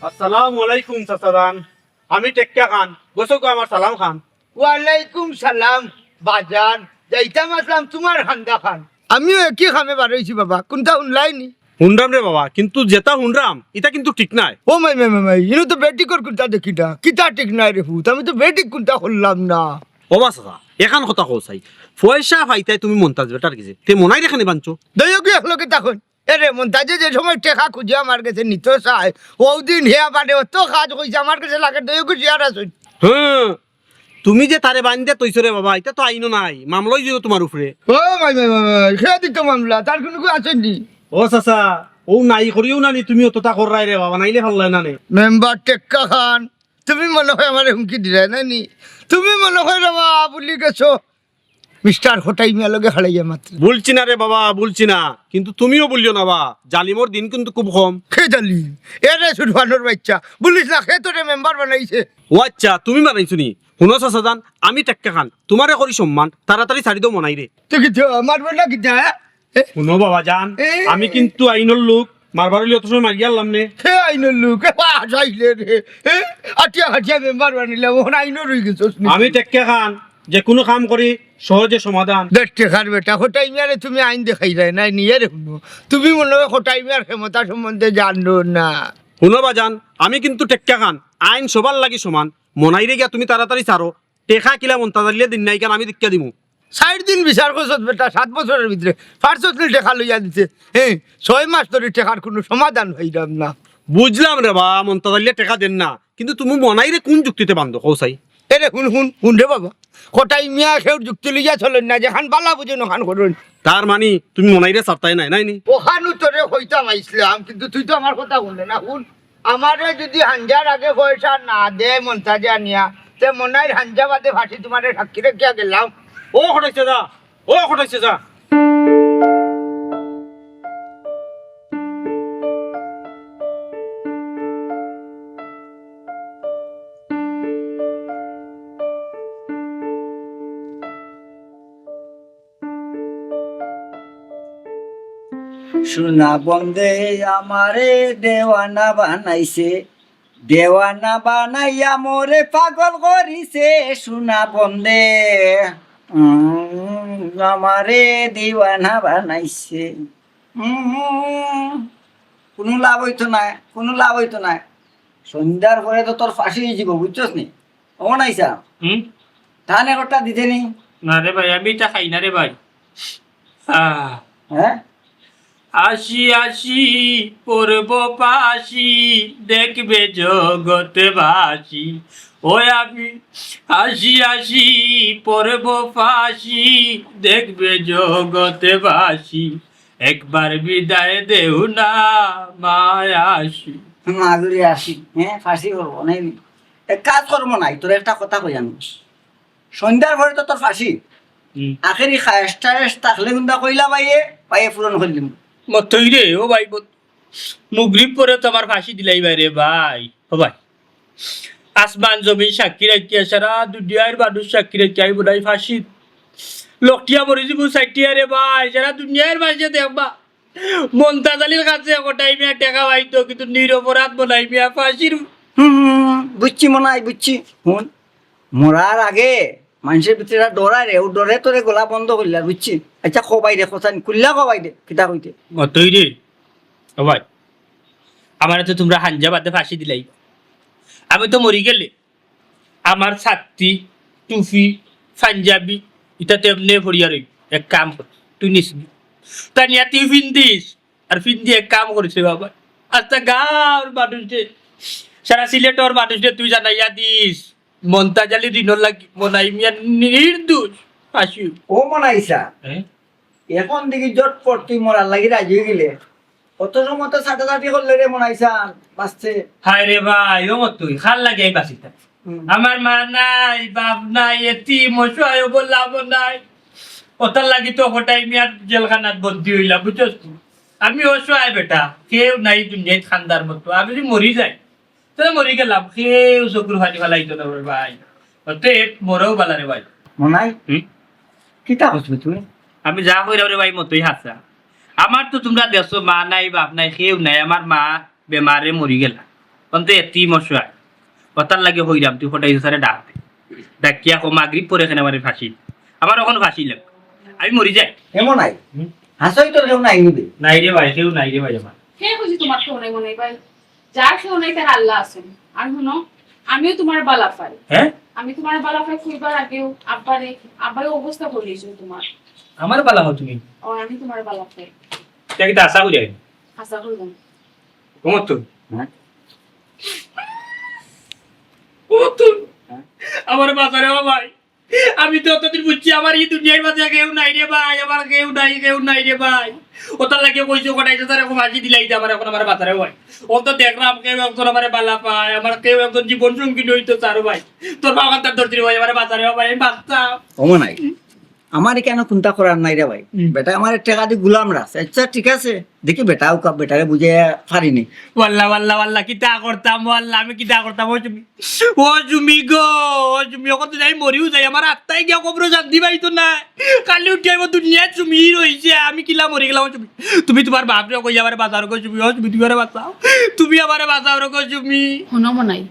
আসসালামু আলাইকুম চাচাজান, আমি টেক্কা খান, গোসো গো আমার সালাম খান। ওয়ালাইকুম সালাম বাজান, যাইতাম আসলাম তুমার কান্দা খান। আমিও একই কামে বার অইছি বাবা, কুনতা হুনলায়নি? হুনরাম রে বাবা, কিন্তু যেতা হুনরাম, ইতা কিন্তু ঠিক নায়। ও মাই, মাই, মাই, মাই, ইনো তো বেটিকর কুনতা দেখি না। কিতা ঠিক নায় রে পুত, আমি তো বেটিক কুনতা করলাম না। ও বা চাচা, এখান কথা কও চাই, পয়সা পাইতায় তুমি মন্তাজ বেটার গেছে, তে মনাইরে কেনে বানছো? দৈয়গি একলগে থাকইন। এরে মন্তাজে যে সময় টেকা খুঁজে আমার গেছে নিতো চায়, অউ দিন হে আমারে অত কাজ কইছে, আমার গেছে লাগে দৈয়গি শেয়ার আছে। হ্যাঁ, তুমি যে তারে বান্ধিয়া থইছো রে বাবা, ইতা তো আইনো নাই, মামলা অইযিবো তুমার উপরে। ও মাই, মাই, মাই, মাই, কে দিতো মামলা? তার কুনু কেউ আছইন নি? ও চাচা, অউ নাই করিও না নি, তুমি অততা কররায় রে বাবা, নাইলে পারলায় না নে। মেম্বার টেক্কা খান, তুমি মনো কয় আমারে হুমকি দিরায় না নি? তুমি মনো কয় রে বাবা বুলি গেছো, মিস্টার কটাই মিয়ার লগে খাড়াইয়া মাতরায়। বুলছি না রে বাবা, বুলছি না, কিন্তু তুমিও বুলিও না বা, জালিমর দিন কিন্তু খুব কম। কে জালিম? এরে সুরফানর বাইচ্চা, বুলিস না, কে তোরে মেম্বার বানাইছে? ও আচ্ছা, তুমি বানাইছো নি? হুনো চাচাজান, আমি টেক্কা খান, তুমারে করি সম্মান, তাড়াতাড়ি ছাড়ি দেও মনাইরে। তে কিতা, মারবে না কিতা, হ্যাঁ? এ? হুনো বাবাজান, এ? আমি কিন্তু আইনর লোক, মারবার অইলে অত সময় মারিয়া আরলাম নে। হে আইনর লোক, এ বাস আইলে রে, এ? আটিয়া আটিয়া মেম্বার বানাইলাম, অখন আইনর অইগেছস নি? আমি টেক্কা খান, যেকুনু কাম করি সহজে সমাধান। দেখ টেকার বেটা, কটাই মিয়ারে তুমি আইন দেখাইরায় নায় নি, এরে হুনো। তুমি মনো কয় কটাই মিয়ার ক্ষমতা সম্বন্ধে জানো না। হুনো বাজান, আমি কিন্তু টেক্কা খান, আইন সবার লাগি সমান। মনাইরে গিয়া তুমি তাড়াতাড়ি ছাড়ো, টেকা কিলা মন্তাজ আলিয়ে দিন নাই কেন, আমি দেখিয়া দিমু। চাইর দিন বিচার করছত বেটা, সাত বছরর ভিতরে পারছত নি টেকা লইয়া দিতে? হে, ছয় মাস ধরি টেকার কুনু সমাধান পাইরাম না। বুঝলাম রে বা, মন্তাজ আলিয়ে টেকা দেইন না, কিন্তু তুমি মনাইরে কুন যুক্তিতে বান্ধো, কও চাই? এরে হুন, হুন, হুন রে বাবা, কটাই মিয়া কেউর যুক্তি লইয়া চলইন না, যেখান বালা বুঝইন অখান করইন। তার মানি তুমি মনাইরে ছাড়তায় নায়, নায় নি? অখানউ তোরে কইতাম আইছলাম, কিন্তু তুই তো আমার কথা হুনলে না। হুন, আমারে যুদি হাঞ্জার আগে পয়সা না দেয় মন্তাজে আনিয়া, তে মনাইর হাঞ্জা বাদে ফাঁসি তুমারে সাক্ষী রাখিয়া গেলাম। ও কটাই চাচা, ও কটাই চাচা। সোনা বন্দে আমারে দেওয়ানা বানাইছে, দেওয়ানা বানাইয়া মোরে পাগল করিছে। সোনা বন্দে, উম, আমারে দিওয়ানা বানাইছে। উম, কুনু লাভ অইতো নায়, কুনু লাভ অইতো নায়। সন্ধ্যার পরে তো তোর ফাঁসি অইযিবো, বুঝছস নি? ও নাইছা, হুম? তান একটা দিতে নি? না রে ভাই, আমি ইতা খাই না রে ভাই। আহ। হ্যাঁ? আসি আসি পড়ব ফাঁসি, দেখবে জগৎবাসী। ওই আমি আসি আসি পড়ব ফাঁসি, দেখবে জগৎবাসী। একবার বিদায় দেও না মায়াসী। মাগুরি আসি, হ্যাঁ, ফাঁসি করবো, নাই নি? এক কাজ করবো নাই, তোর একটা কথা কই আমি। সন্ধ্যার পরে তো তোর ফাঁসি। হুম। আখেরি খায়েশ টায়েশ থাকলে কুনটা কইলা ভাইয়ে, ভাইয়ে পূরণ করিলিমু। মতই রে, ও ভাই, মত-, মুগরিব পরে তো আমার ফাঁসি দিলাইবায় রে ভাই। ও ভাই, আসমান জমিন সাক্ষী রাখিয়া, সারা দুনিয়ার মানুষ সাক্ষী রাখিয়া, আমি মনাই ফাঁসি লটিয়া মরি যিমু চাইটিয়া রে ভাই, সারা দুনিয়ার মাঝে দেখবা। মন্তাজ আলীর কাছে কটাই মিয়া টেকা পাইতো, কিন্তু নিরপরাধ মনাই মিয়া ফাঁসির। হুম, হুম, হুম, বুঝছি মনাই, বুঝছি। হুন, মরার আগে মানষের ভিতরে একটা ডর আয় রে, ও ডরে তোরে গলা বন্ধ করিলা, বুঝছি? আচ্ছা, কও ভাইরে, কথা নি, খুলিয়া কও ভাইরে, কিতা কইতে? মতই রে, ও ভাই, আমারে তো তুমরা হাঞ্জা বাদে ফাঁসি দিলাইবায়। আমি তো মরি গেলে আমার ছাতি, টুপি, পাঞ্জাবি, ইতা তো এমনে পড়িয়া রইবো। এক কাম কর, তুই নিস গি। তা নিয়া তুই ফিন্দিস, আর ফিন্দি এক কাম করিস রে বাবা, আস্তা গাঁওর মানুষরে, সারা সিলেটর মানুষরে তুই জানাইয়া দিস, মন্তাজ আলী ঋণর লাগি মনাই মিয়া নির্দোষ ফাঁসি। ও মনাইছা, হ্যাঁ? এখন দেখি জটপট তুই মরার লাগি রাজি অইগেলে। অত সময় তো ছাটাছাটি করলে রে মনাইছা, বাঁচতে। হায় রে ভাই, ও মতই, কার লাগি আমি বাঁচিতাম? হুম। আমার মা নাই, বাপ নাই, এতিম, অসহায়, অবলা, অবনায়। অতার লাগি তো কটাই মিয়ার জেলখানাত বন্দি অইলাম, বুঝছস তুই? আমি অসহায় বেটা, কেউ নাই দুনিয়াত কান্দার মতো। আমি যদি মরি যাই, তে মরি গেলাম, কেউ চকুর পানি ফালাইতো না রে ভাই। অতএব মরাউ বালা রে ভাই। মনাই? হুম? কিতা কস বে তুই? আমি যা কইরাম রে ভাই, মতই হাছা। আমার তো তুমরা দেখছো, মা নাই, বাপ নাই, কেউ নাই। আমার মা বেমারে মরি গেলা, অখন তো এতিম অসহায়। অতার লাগি কইরাম, তুই কটাই চাচারে ডাক দে। ডাকিয়া ক, মাগরিব পরে কেনে আমারে ফাঁসি। আমার অখন ফাঁসি লাগ, আমি মরি যাই। এমন নাই। হুম? হাছাউ তোর কেউ নাই নি বে? নাই রে ভাই, কেউ নাই রে ভাই আমার। কে কইছে তুমার কেউ নাই মনাই ভাই? যার কেউ নাই, তার আল্লাহ আছইন। আর হুনো, আমিও তুমার বালা পাই। হ্যাঁ? আমি তুমার বালা পাই কইবার আগেউ আব্বারে, আব্বায় অবস্থা করিলিছইন তুমার। আমার বালা পাও তুমি? ও, আমি তুমার বালা পাই। ইটা কিতা হাছা কইরায়? হাছা কইরাম। ঘুমত তো? হ্যাঁ? ঘুমত তো? হ্যাঁ? আমারে বাঁচাও রে ভাই। আমি তো অতদিন বুঝছি, আমার ই দুনিয়ার মাঝে কেউ নাই রে ভাই, আমার কেউ নাই, কেউ নাই রে ভাই। অতার লাগি কইছি, কটাই চাচারে অখন ফাঁসি দিলাইতা, আমার অখন আমারে বাঁচাও রে ভাই। অখন তো দেখরাম কেউ একজন আমারে বালা পায়, আমার কেউ একজন জীবন সঙ্গী অইতো চায় রে ভাই। তোর বাবা তার ধরতে রে ভাই, আমারে বাঁচাও রে ভাই, আমি বাঁচতাম। ও মনাই, আমার কেনে কুন্তা করার নাই রে ভাই। হুম। বেটা আমারে টেকা দি গুলাম রাখছে। আচ্ছা, ঠিক আছে। দেখি বেটা, অউকা বেটারে বুঝাইয়া পারি নি। ওয়াল্লা, ওয়াল্লা, ওয়াল্লা, কিতা করতাম, ওয়াল্লা, আমি কিতা করতাম, ও জুমি। ও জুমি গো, ও জুমি, অখন তো যাই মরিউ যাই, আমার আত্মায় গিয়া কবরো শান্তি পাইতো না। কালি উঠি আইবো দুনিয়াত জুমি রইছে, আমি কিলা মরি গেলাম, ও জুমি। তুমি তুমার বাপরে কইয়া আমারে বাঁচাও গো জুমি, ও জুমি, তুমি আমারে বাঁচাও। তুমি আমারে বাঁচাও গো জুমি। হুনো মনাই,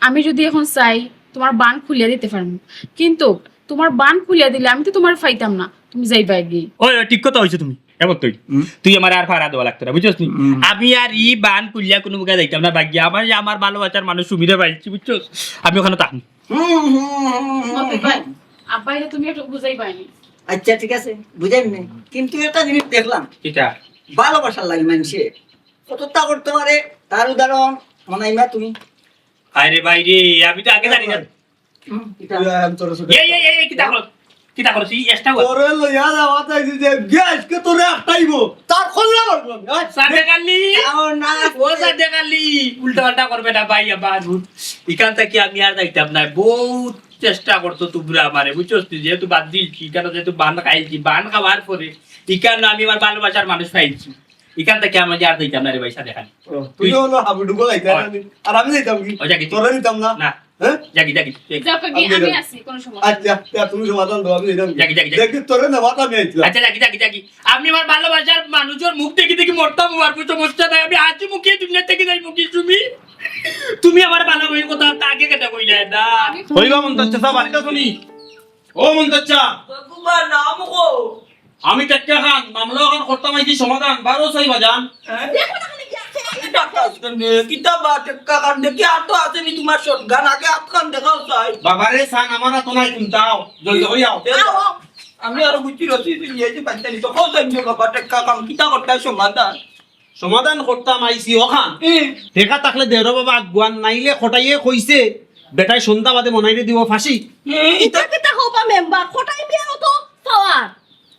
আমি যদি অখন চাই, তুমার বান খুলিয়া দিতে পারমু, কিন্তু তুমার বান খুলিয়া দিলে আমি তো তুমারে পাইতাম না, তুমি যাইবায় গি। ওই, ওই, ঠিক কথা কইছো তুমি। এবার তুই, হুম। তুই আমারে আর ফাড়া দেওয়া লাগতো না, বুঝছস নি? হুম। আমি আর ই বান খুলিয়া কুনু মুখে যাইতাম না, ভাগিয়া। আমার, আমার ভালোবাসার মানুষ সুমিরে পাইছি, বুঝছস? আমি অখানো থাকমু। হুম, হুম, হুম, হুম, মতই ভাই, হুম। আব্বাইরে তুমি একটু বুঝাইবায় নি। আচ্ছা, ঠিক আছে, বুঝাইমু নে। কিন্তু একটা জিনিস দেখলাম। কিতা? ভালোবাসার লাগি মানষে কততা করতে পারে, তার উদাহরণ মনাই মা তুমি। আরে ভাই রে, আমি তো আগে জানি না। এই, এই, এই, এই, কিতা করো? কিতা করো? এই চেষ্টা কর। তোরে লইয়া যাওয়া চাইছি যে, গিয়া আজকে তোরে আটকাইবো। তার খোল্লা মারবো আমি, হ্যাঁ? সাদেক আলী। যাও না। ও সাদেক আলী, উল্টা পাল্টা করবে না ভাই, আবার। ইখান থাকি আমি আর যাইতাম না। বহুত চেষ্টা করছো তোমরা আমারে, বুঝছো? তুই যেহেতু বাদ দিলছি, ইখান যেহেতু বান খাইলছি, বান খাওয়ার পরে ইখান আমি আমার ভালোবাসার মানুষ পাইছি। ইখান থাকি আমি আর যাইতাম না রে ভাই, সাদেক আলী। ও, তুই তুই হলো হাবুডুবু যাইতে হয়। আর আমি যাইতাম কি? ও, যাকি। তোরা নিতাম না? না। হ্যাঁ? যাকি, যাকি। যাও, কাকি, আমি আমি যাইতাম। আছি, কোনো সমস্যা আচ্ছা, নেই। তা তুমি সমাধান দাও, আমি যাইতাম কি? যাকি, যাকি, যাকি। দেখি তোরে না, মাথা আমি আইছিলাম। আচ্ছা, যাকি, যাকি, যাকি। আপনি আমার ভালোবাসার মানুষের মুখ দেখি দেখি মরতাম, আমার কোনো সমস্যা নাই। আমি হাসি মুখে দুনিয়া থেকে যাই মুখে তুমি। তুমি আমার ভালো হয়ে কথা তা আগে কেটে কইলে না। আমি হইবা মন্তাজ চাচা, বাড়িত আছো নি? ও মন্তাজ চা। বাবুবা, নাম গো। আমি টেক্কা খান, মামলা অখান করতাম আইছি সমাধান, বারো চাই বাজান। হ্যাঁ? দেখো না, খালি গিয়া আছে। এই ডাক্তার আসলে নে, কিতা বা টেক্কা খান দেখি, আর তো আছে নি তোমার শটগান, আগে আতখান দেখাও চাই। বাবারে, সান আমার আতো নাই, কুন্তাও, জলদি করি আও। দেখো, আমি আরো বুঝছি, রসিদ নিয়ে যে বাচ্চা নিত, কত টাইম যে বাবা টেক্কা খান, কিতা করতে সমাধান? সমাধান করতাম আইছি অখান। হুম। টেকা থাকলে দেও রে বাবা আগুয়ান, নাইলে কটাইয়ে কইছে, বেটায় সন্ধ্যা বাদে মনাইরে দিব ফাঁসি। হুম, ইটা ইটা কিতা কবা মেম্বার? কটাই মিয়াও তো পাওয়ার।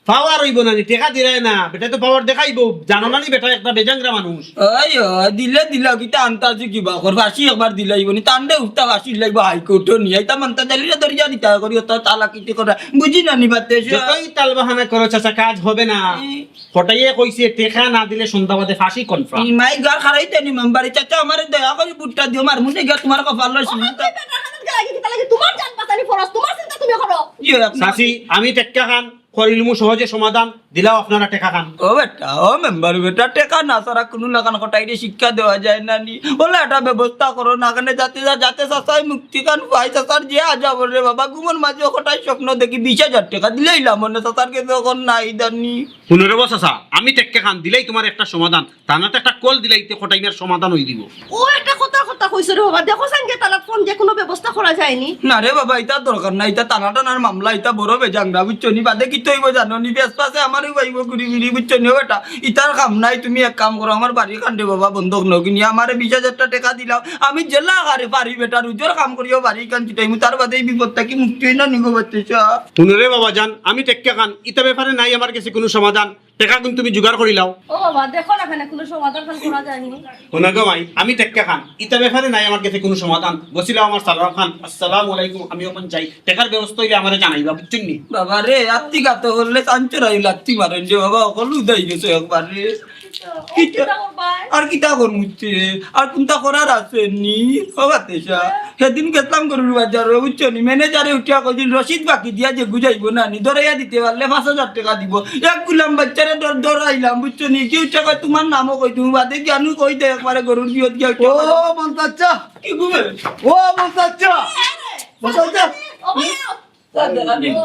পাওয়ার অইবো না নি, টেকা দিরায় না, বেটায় তো পাওয়ার দেখাইবো, জানো না নি বেটা একটা বেজাংরা মানুষ। ওই, ওই, দিলে দিলা, কিতা আন্তাজি কিবা কর, ফাঁসি একবার দিলাইবো নি, তান্ডে উঠতা ফাঁসি লাগবো হাইকোর্টও নি, ইতা মান্তা জালিরা দরিয়া নিতা করি, অত তালা কিতি করা, বুঝি না নি বাতে, সে যতই তাল বাহানা করো চাচা, কাজ হবে না। হুম। কটাইয়ে কইছে, টেকা না দিলে সন্ধ্যা বাদে ফাঁসি কনফার্ম। ই মাই গার খারাইতে নি মেম্বারি, চাচা, আমারে দয়া করি ভোটটা দিও, মার মুনে গিয়া তোমার কপাল লইছি। ও, তুই বেটার হাতে গেলা কি, তাহলে কি তোমার জান বাঁচানি ফরজ, তোমার চিন্তা তুমি করো। ইয়ে, আপনার চাচি, আমি টেক্কা খান, করিলমু সহজে সমাধান, দিলাও আপনারা টেকা খান। ও বেটা, ও মেম্বার বেটা, টেকা না ছাড়া কোনো লাখান কটাইরে শিক্ষা দেওয়া যায় না নি। বলে একটা ব্যবস্থা করো না, কেনে যাতে যা-, যাতে চাচাই মুক্তি খান পাই, চাচার যে আজা বলে রে বাবা, ঘুমর মাঝে কটাই স্বপ্ন দেখি বিশ হাজার টেকা দিলেই লাভ, মনে চাচার কাছে এখন নাই দানি। হুনো রে বা চাচা, আমি টেক্কা খান দিলেই তোমার একটা সমাধান, তা না তো একটা কল দিলাইতে কটাই মিয়ার সমাধান হই দিব। ও একটা কথা, কথা কইছো রে বাবা, দেখো সাঙ্গে তারা ফোন যে কোনো ব্যবস্থা করা যায়নি। না রে বাবা, ইতা দরকার না, ইতা টানা টানার মামলা, ইতা বড় বেজাংরা, বুঝছো নি? বাদে কিতা অইবো জানো নি? বেশ পাশে আমারও পাইবো ঘুরি ঘুরি, বুঝছো নি? ও বেটা, ইতার কাম নাই, তুমি এক কাম করো, আমার বাড়ি কান্দে বাবা বন্ধক নগিনি, আমারে বিশ হাজারটা টেকা দিলাও, আমি জেলা হারে পারি বেটা, রুজর কাম করিও বাড়ি কান চিটাইমু, তার বাদে এই বিপদ থাকি মুক্তি হই না নিগো বাচ্চা। হুনো রে বাবা জান, আমি টেক্কা খান, ইতা ব্যাপারে নাই আমার কাছে কোনো সমাধান। টেকা কিন্তু তুমি জোগাড় করি লাও। ও বাবা, দেখো না, এখানে কোনো সমাধান খান করা যায়নি। হুনো গো মাই, আমি টেক্কা খান, ইতা ব্যাপারে নাই আমার কাছে কোনো সমাধান। বসিলাও আমার সালাম খান, আসসালামু আলাইকুম, আমি এখন যাই। টেকার ব্যবস্থা হইলে আমারে জানাইবা, বুঝছইন নি? বাবা রে, আত্তি গাতো করলে চাঞ্চুর আইল, আত্তি মারেন যে বাবা, অকল উদাই গেছে একবার রে। কিতা? আর কিতা করমু তে? আর কুনতা করার আছে নি? ও বাতেশা, সেদিন গেছলাম গরুর বাজারো, বুঝছো নি? ম্যানেজারে উঠিয়া কইছিল, রসিদ বাকি দিয়া যে গুজাইবো না নি, ধরাইয়া দিতে পারলে পাঁচ হাজার টেকা দিবো। এক গুলাম বাইচ্চারে ডর-, ডরাইলাম, বুঝছো নি? কি উঠে কয়, "তুমার নামও কই তুমি বাদে কি আনু কই দে একবারে গরুর বিয়ত গিয়া উঠে ও কয়।" মন্তাচ্চা, কি গুবে? ও মন্তাচ্চা, মন্তাচ্চা। ও ভাই, ও। তা দেখা দিন। ও,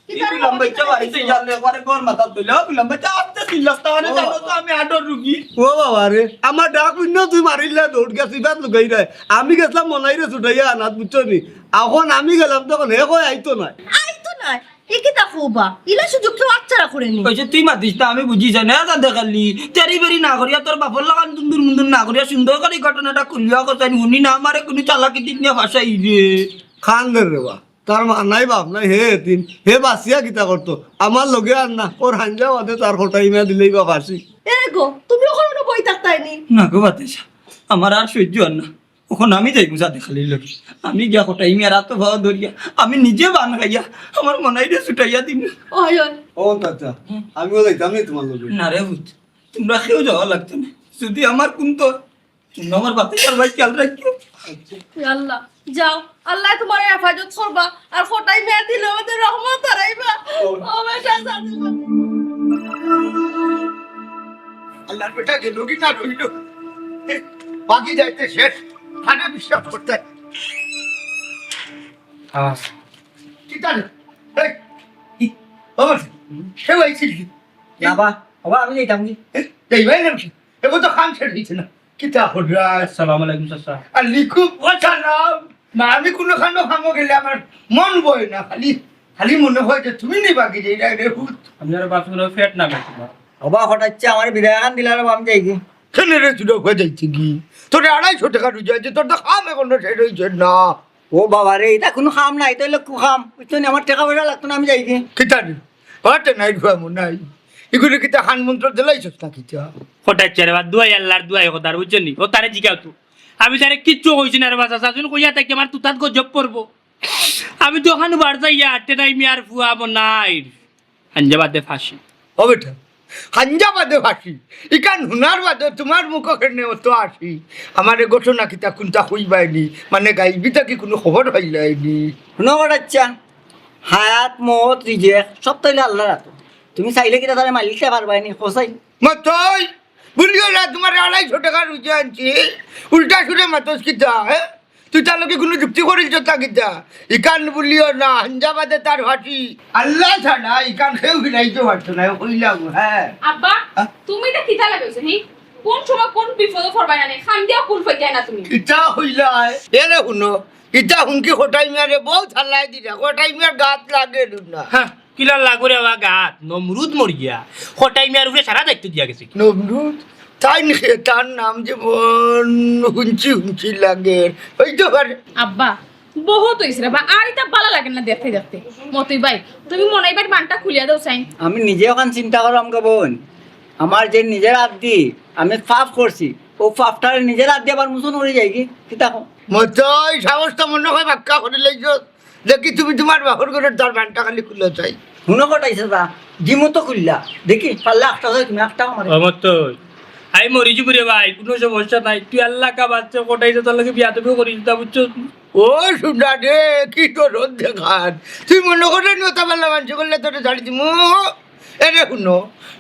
কি কি করে করলাম, বাইচ্চা বাড়িতে গেলে একবারে ঘর মাথা তুলে, ও বললাম, "বাইচ্চা, আস্তে চিল্লাস, তাহলে ও জানো তো বাবা। আমি হার্টর রুগী।" ও বাবা রে, আমার ডাক শুনিয়া তুই মারিলে দৌড় গেছিস, ইবাত লুকাই রায়। আমি গেছলাম মনাইরে ছুটাইয়া আনাত, বুঝছো নি? এখন আমি গেলাম, তখন হে কয় আইতো নায়। আইতো নায়? এ কিতা কও বা? ইলা সুযোগ কেউ আচ্ছাড়া করে নি। কইছে, "তুই মাতিস না, আমি বুঝি যাই না, যা দেখালি। তেরি বেরি না করিয়া, তোর বাপর লাখান দুন্দুর মুন্দুর না করিয়া, সুন্দর করি ঘটনাটা খুলিয়া কথা হুনি না, আমারে কুনু চালাকি দিক নিয়া ভাসাই রে।" খান দের রে বা। তার মা নাই, বাপ নাই, হে এতিম, হে বাঁচিয়া কিতা করতো? আমার লগে আর না, ওর হাইঞ্জা বাদে তার কটাই মিয়া দিলেই বা ফাঁসি। এ গো, তুমি ওখানে বই থাকতায় নি? না গো বাতেশা, আমার আর সহ্য আর না। ওখানে আমি যাইমু সাদেক আলীর লগে। আমি গিয়া কটাই মিয়ার আতো পাও ধরিয়া, আমি নিজে বান খাইয়া, আমার মনাইরে ছুটাইয়া দিমু। ওই, ওই। ও চাচা, হুম। আমিও যাইতাম নি তোমার লগে। না রে পুত, তোমরা কেউ যাওয়া লাগতো না। যদি আমার কুনতা তুমি আমার বাচ্চাটার ভাই খেয়াল রাখিও। ইয়া আল্লাহ, যাও, আল্লায় তুমারে হেফাজত করবা, আর কটাই মিয়া দিলে আমাদের রহমত হারাইবা। ও। ও বেটা, সাথে আল্লাহর বেটা গেল কি না রইল? বাকি যাইতে শেষ, খানে বিশ্বাস করতে। হ্যাঁ। কিতা রে? এই, কি? বাবা, হুম? কেউ আইছিল কি? না বা, বাবা, আমি যাইতাম কি? এই, এই, এই, এই, এবার তো খান শেষ হইছে না। কিতা কররা? আসসালামু আলাইকুম, চাচা। আলাইকুম আসসালাম। না, আমি কোনো খানো খামো গেলে আমার মন বয় না, খালি, খালি মনে হয় যে তুমি নেই বাকি যে এটা রে ভূত। আমি আর বাথরুমে পেট না বেশি না। বাবা, হঠাৎ চা আমার বিদায় খান দিলা রে, আমি যাই কি? কেনে রে, তুই ঢোকা যাইতে কি? তোর আড়াইশো টাকা রুজি আছে, তোর তো খাম এখনো শেষ হইছে না। ও বাবা রে, ইতা কুনু কাম নায়, ইতা অইলো কুকাম। বুঝছো নি, আমার টেকা পয়সা লাগতো না, আমি যাইগি। কিতা রে? অতে নাই ঘুমামু নাই। ইগুরে কিতা হান মন্ত্র দিলাইছস না কিতা? কটাই চারে বাদ দুয়াই আল্লার দুয়াই খোদার, বুঝছো নি? ও তারে জিগাও তো। আমি তারে কিচ্ছু কইছি না রে বা চাচা, যুদি কইয়া থাকি আমার তুতাত গজব পড়বো। আমি তো অখানু বার যাইয়া আটতে নাই মিয়ার ফুয়া মনাইর। হাঞ্জা বাদে ফাঁসি। ও বেটা, হাঞ্জা বাদে ফাঁসি। ইখান হুনার বাদে তুমার মুখো কেনে অত আসি? আমারে ঘটনা কিতা কুনতা কইবায়নি, মানে গাইবি থাকি কুনু খবর পাইলায়নি? হুনো কটাই চাচা, হায়াত, মউত, রিজেক সব তো অইলো আল্লার আতো। তুমি চাইলে কিতা তারে মারিলিতা পারবায়নি, কও চাই? মতই, বুলিও না, তুমারে আড়াইশো টেকা রুজি আনছি, উল্টা সুরে মাতস কিতা, হে? তুই তার লগে কুনু যুক্তি করিলছস না কিতা? ইখান বুলিও না, হাঞ্জা বাদে তার ফাঁসি। আল্লা ছাড়া ইখান কেউ ফিরাইতো পারতো নায়, কইলাম, হে। আব্বা, হ্যাঁ? তুমি ইতা কিতা লাগাইছো, হি? কুন সময় কুন বিপদো পড়বায় না নি, কান্দিয়াও কুল পাইতায় না তুমি। কিতা কইলায়? এরে হুনো, ইতা হুমকি কটাই মিয়ারে বউত হালাই দিরা, কটাই মিয়ার গাত লাগে না। হ্যাঁ, কিলা লাগরে বা গাত, নমরুদ মরিয়া, কটাই মিয়ার উপরে সারা দায়িত্ব দিয়া গেছে। নমরুদ? তাইন কে, তার নাম যেমন হুনছি হুনছি লাগের, অইতো পারে। আব্বা, বউত অইছে রে বা, আর ইতা ভালা লাগের না দেখতে দেখতে। মতই ভাই, তুমি মনাইবার বানটা খুলিয়া দেও চাইন। আমি নিজে অখান চিন্তা করলাম গো বইন, আমার যে নিজের আত দি আমি পাপ করছি, অউ পাপটারে নিজের আত দি আবার মোচন করি যাইগি, কিতা কও? মতই, সাহস তো মনো অয় বাক্কা করিলাইছস। দেখি তুমি তুমার বাপর ঘরর দ্বার বানটা খালি খুলো চাই। হুনো কটাই চাচা, দিমু তো খুলিয়া। দেখি, পারলে একটা যাই তুমি একটা আমারে। ও মতই, আমি মরি যিমু রে ভাই, কুনু সমস্যা নাই। তুই আল্লা কা বাচ্চা কটাই চাচার লগে বিয়াদবি করিস না, বুঝছস? ও সুনা রে, কি দরদ দেখার। তুই মনো করছস নি অতা ভালা মানষে করলে তোরে ছাড়ি দিমু? এরে হুনো,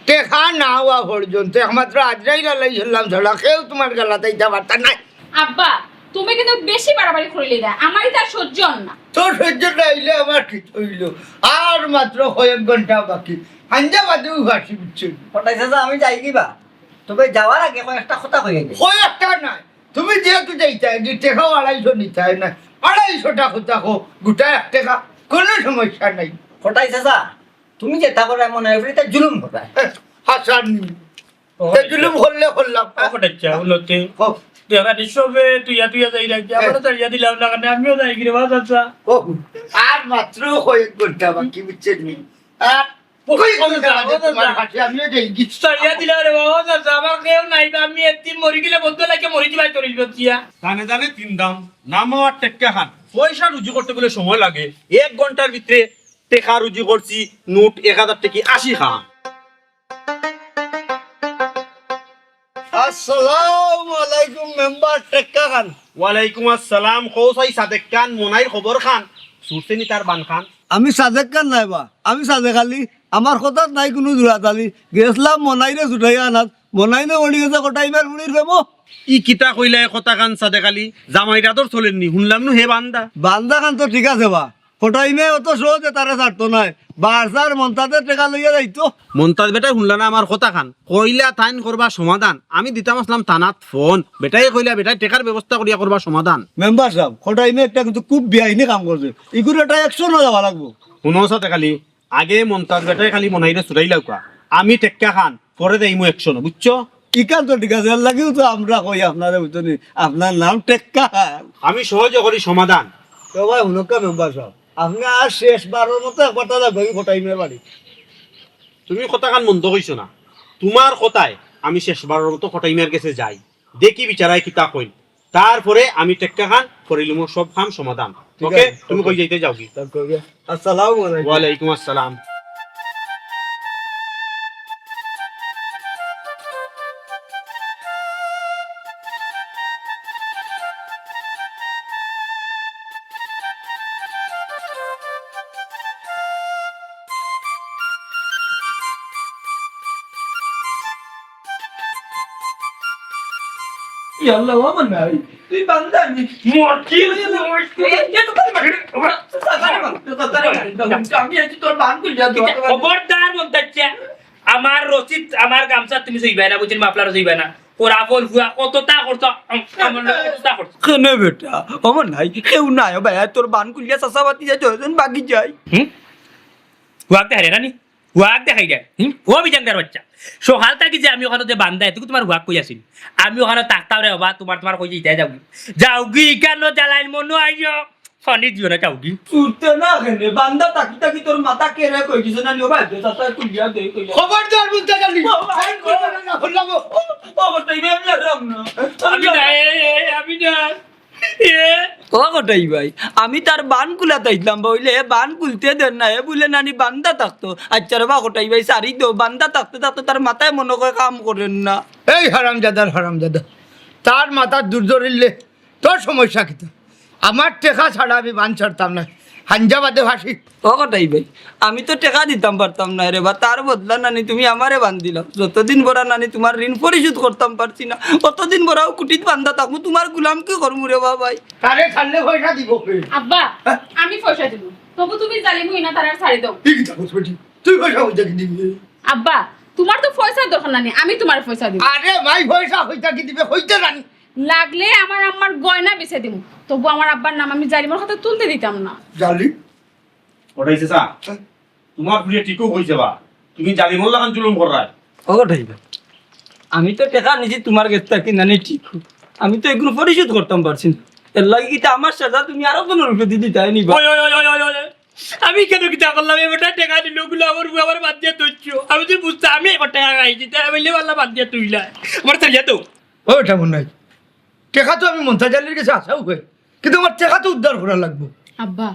টেকা না অওয়া পর্যন্ত একমাত্র আজরাইল আলাইহিস সালাম ছাড়া কেউ তুমার গালাত আইতা পারতা নায়। আব্বা, তুমি কিন্তু বেশি বাড়াবাড়ি করিলাইরায়, আমার ইতা আর সহ্য অর না। তোর সহ্য না অইলে আমার কিতা অইলো? আর মাত্র কয়েক ঘন্টা বাকি, হাঞ্জা বাদেউ ফাঁসি, বুঝছস? কটাই চাচা, আমি যাইগি বা, তবে যাওয়ার আগে কয়েকটা কথা কইয়া যাই। কয়েকটা নায়, তুমি যেহেতু যাইতায়, টেকাও আড়াইশো নিতায় না, আড়াইশোটা কথা কও, গুটা এক টেকা, কুনু সমস্যা নাই। কটাই চাচা, তুমি যেতা কররায় মনে অয় ইতা জুলুম কররায়। এ, হাসানি। ও, তে জুলুম করলে করলাম। ও, কটাই চাচা, উন্নতি। ও। দেখা নিঃসবে তুইয়া তুইয়া যাইরায়, এ। আমারে ছাড়িয়া দিলাও না, কারণ আমিও যাইগি রে বা চাচা। ও, আর মাত্র কয়েক ঘন্টা বাকি, বুঝছস নি? আর কই কোন জায়গা তোমার হাতে? আমিও যাইগি। ছাড়িয়া দিলাও রে বাবা, চাচা, আমার কেউ নাই বা, আমি এতিম, মরি গেলে বন্ধু লাগে মরি যাইবায় তোর ইজ্জত দিয়া। দানে দানে তিন দাম, নাম আমার টেক্কা খান। পয়সা রুজি করতে বলে সময় লাগে, এক ঘন্টার ভিতরে টেকা রুজি করছি, নোট এক হাজার টেকি আশি খান। আসসালামু আলাইকুম মেম্বার টেক্কা খান। ওয়ালাইকুম আসসালাম। কও চাই সাদেক খান, মনাইর খবর খান, ছুটছে নি তার বান খান? আমি সাদেক খান নায় বা, আমি সাদেক আলী। আমার কথাত নাই কুনু জুড়াতালি। গেছলাম মনাইরে ছুটাইয়া আনাত, মনাই নু পড়ি গেছে কটাই মিয়ার ফুড়ির প্রেমো। ই কিতা কইলায় কথা খান সাদেক আলী? জামাইর আদর চলের নি, হুনলাম নু হে বান্দা। বান্দা খান তো ঠিক আছে বা, কটাই মিয়ায় অত সহজে তারে ছাড়তো নায়। বারসার মন্তাজে টেকা লইয়া যাইতো। মন্তাজ বেটায় হুনলা না আমার কথা খান? কইলা তাইন করবা সমাধান। আমি দিতাম আছলাম থানাত ফোন। বেটায় কইলা বেটায় টেকার ব্যবস্থা করিয়া করবা সমাধান। মেম্বার সাব, কটাই মিয়া একটা কিন্তু খুব বেআইনি কাম করছে। ইগুরে একটা action-ও যাওয়া লাগবো। হুনো সাদেক আলী, আগে মন্তাজ বেটায় খালি মনাইরে ছুটাইলাউক্কা। আমি টেক্কা খান, পরে দেইমু action-ও, বুঝছো? ইখান তো ঠিক আছে, এর লাগিউ তো আমরা কই আপনারে, বুঝছো নি? আপনার নাম টেক্কা খান। আমি সহজে করি সমাধান। তো ভাই, হুনউক্কা মেম্বার সাব, আপনে আর শেষ বারর মতো একবার তারা ভাবি কটাই মিয়ার বাড়ি। তুমি কথা খান মন্দ কইছো না, তুমার কথায় আমি শেষ বারর মতো কটাই মিয়ার গেছে যাই, দেখি বিচারায় কিতা কইন, তারপরে আমি টেক্কা খান করিলিমু সব কাম সমাধান। ঠিক OK, আছে, তুমি OK। কই যাইতে যাওগি? তা কই গিয়া? আসসালামু আলাইকুম। ওয়ালাইকুম আসসালাম। ইয়াল্লা, ও আমার নাই, তুই বান্দা নি। মরকি, মরকি। আমি আছি তোর বান খুলিয়া দেওয়া। খবরদার বলতে চাই, আমার রশিদ, আমার গামছা তুমি জইবায় না, বুঝছেন, মাফলার জইবায় না। ওরা বল হুয়া কতটা করতো, আম-, আমার লোক কতটা করতো। কেনে বেটা, আমার নাই, কেউ নাই, ও ভাই, তোর বান খুলিয়া চাচা বাতি যায়, দুইজন বাগি যাই। হুম? হুয়াক দেখাইরে না নি? হুয়াক দেখাইরে। হুম? ও বিজাঙ্গার বাচ্চা। সকাল থাকি যে আমি ওখানো যে বান্দা, এটুকু তুমার হুয়াক কই আছিল? আমি ওখানো থাকতাম রে বাবা, তুমার, তুমার কই যে ইতায় যাওগি। যাওগি, কেনে জ্বালাইন মনো আইও? পানি দিও না, যাওগি। চুরতে না কেনে, বান্দা তাকি তাকি তোর মাথা কেরে কই দিছে না, নিও ভাই, দে, তাতা তুলিয়া দে, কই। খবরদার মুন্তাজ আলী। ও ভাই, এই করবে না, না, হল্লা গো। ও, ও, কটাই ভাই, আমি আর রাম না। আমি না, এ, এ, আমি না। এ। ও কটাই ভাই, আমি তার বান খুলাত আইছলাম বা, অইলে হে বান খুলতে দের না, হে বুলে নানি বান্দা থাকতো। আচ্ছা রে বা কটাই ভাই, সারি দেও, বান্দা থাকতে থাকতে তার মাথায় মনো কয় কাম করের না। এই হারামজাদার হারামজাদা, তার মাথাত দুর ধরিলে তোর সমস্যা কিতা? আমার টেকা ছাড়া আমি বান ছাড়তাম না। হাঞ্জা বাদে ফাঁসি। ও কটাই ভাই, আমি তো টেকা দিতাম পারতাম না রে বা, তার বদলা নানি তুমি আমারে বান দিলাও। যতদিন ভরা নানি তুমার ঋণ পরিশোধ করতাম পারছি না, অতদিন ভরাও কুটিত বান্দা থাকমু, তুমার গুলাম কি করমু রে বা ভাই? তারে ছাড়লে পয়সা দিব কে? আব্বা, হ্যাঁ? আমি পয়সা দিব, তবু তুমি জালিম অই না, তারার ছাড়ি দাও। তুই কিতা করছ বেটি? তুই পয়সা কই থাকি দিবি? আব্বা, তুমার তো পয়সার দরকার নানি, আমি তুমারে পয়সা দিব। আরে ভাই, পয়সা কই থাকি দিবে, কইতে জানি। লাগলে আমার আম্মার গয়না বেচি দিমু, তবু আমার আব্বার নাম আমি জালিমর খাতাত তুলতে দিতাম না। জালিম? কটাই চাচা, তুমার ফুড়িয়ে ঠিকউ কইছে বা, তুমি জালিমর লাখান জুলুম কররায়। ও কটাই ভাই, আমি তো টেকা নিছি তুমার গেছ থাকি নানি ঠিক, আমি তো এগুন পরিশোধ করতাম পারছি না। এরলাগি কিতা আমার সাজা তুমি আরো জনর উপরে দি দিতায় নি বা? ওই, ওই, ওই, ওই, ওই, ওই। আমি কেনে কিতা করলাম? এ বেটায় টেকা নিলো, অগুলা আমার বউ আমার বাদ দিয়া থইছো। আমি তো বুঝতাম, আমি এখন টেকা খাইছি, তাই আমি লেবাল্লা বাদ দিয়া থইলা। আমার ছাড়িয়া তো। ও বেটা মনাই, টেকা তো আমি মন্তাজ আলীর গেছে আছাউ অয়, কিন্তু আমার টেকা তো উদ্ধার করা লাগবো। আব্বা,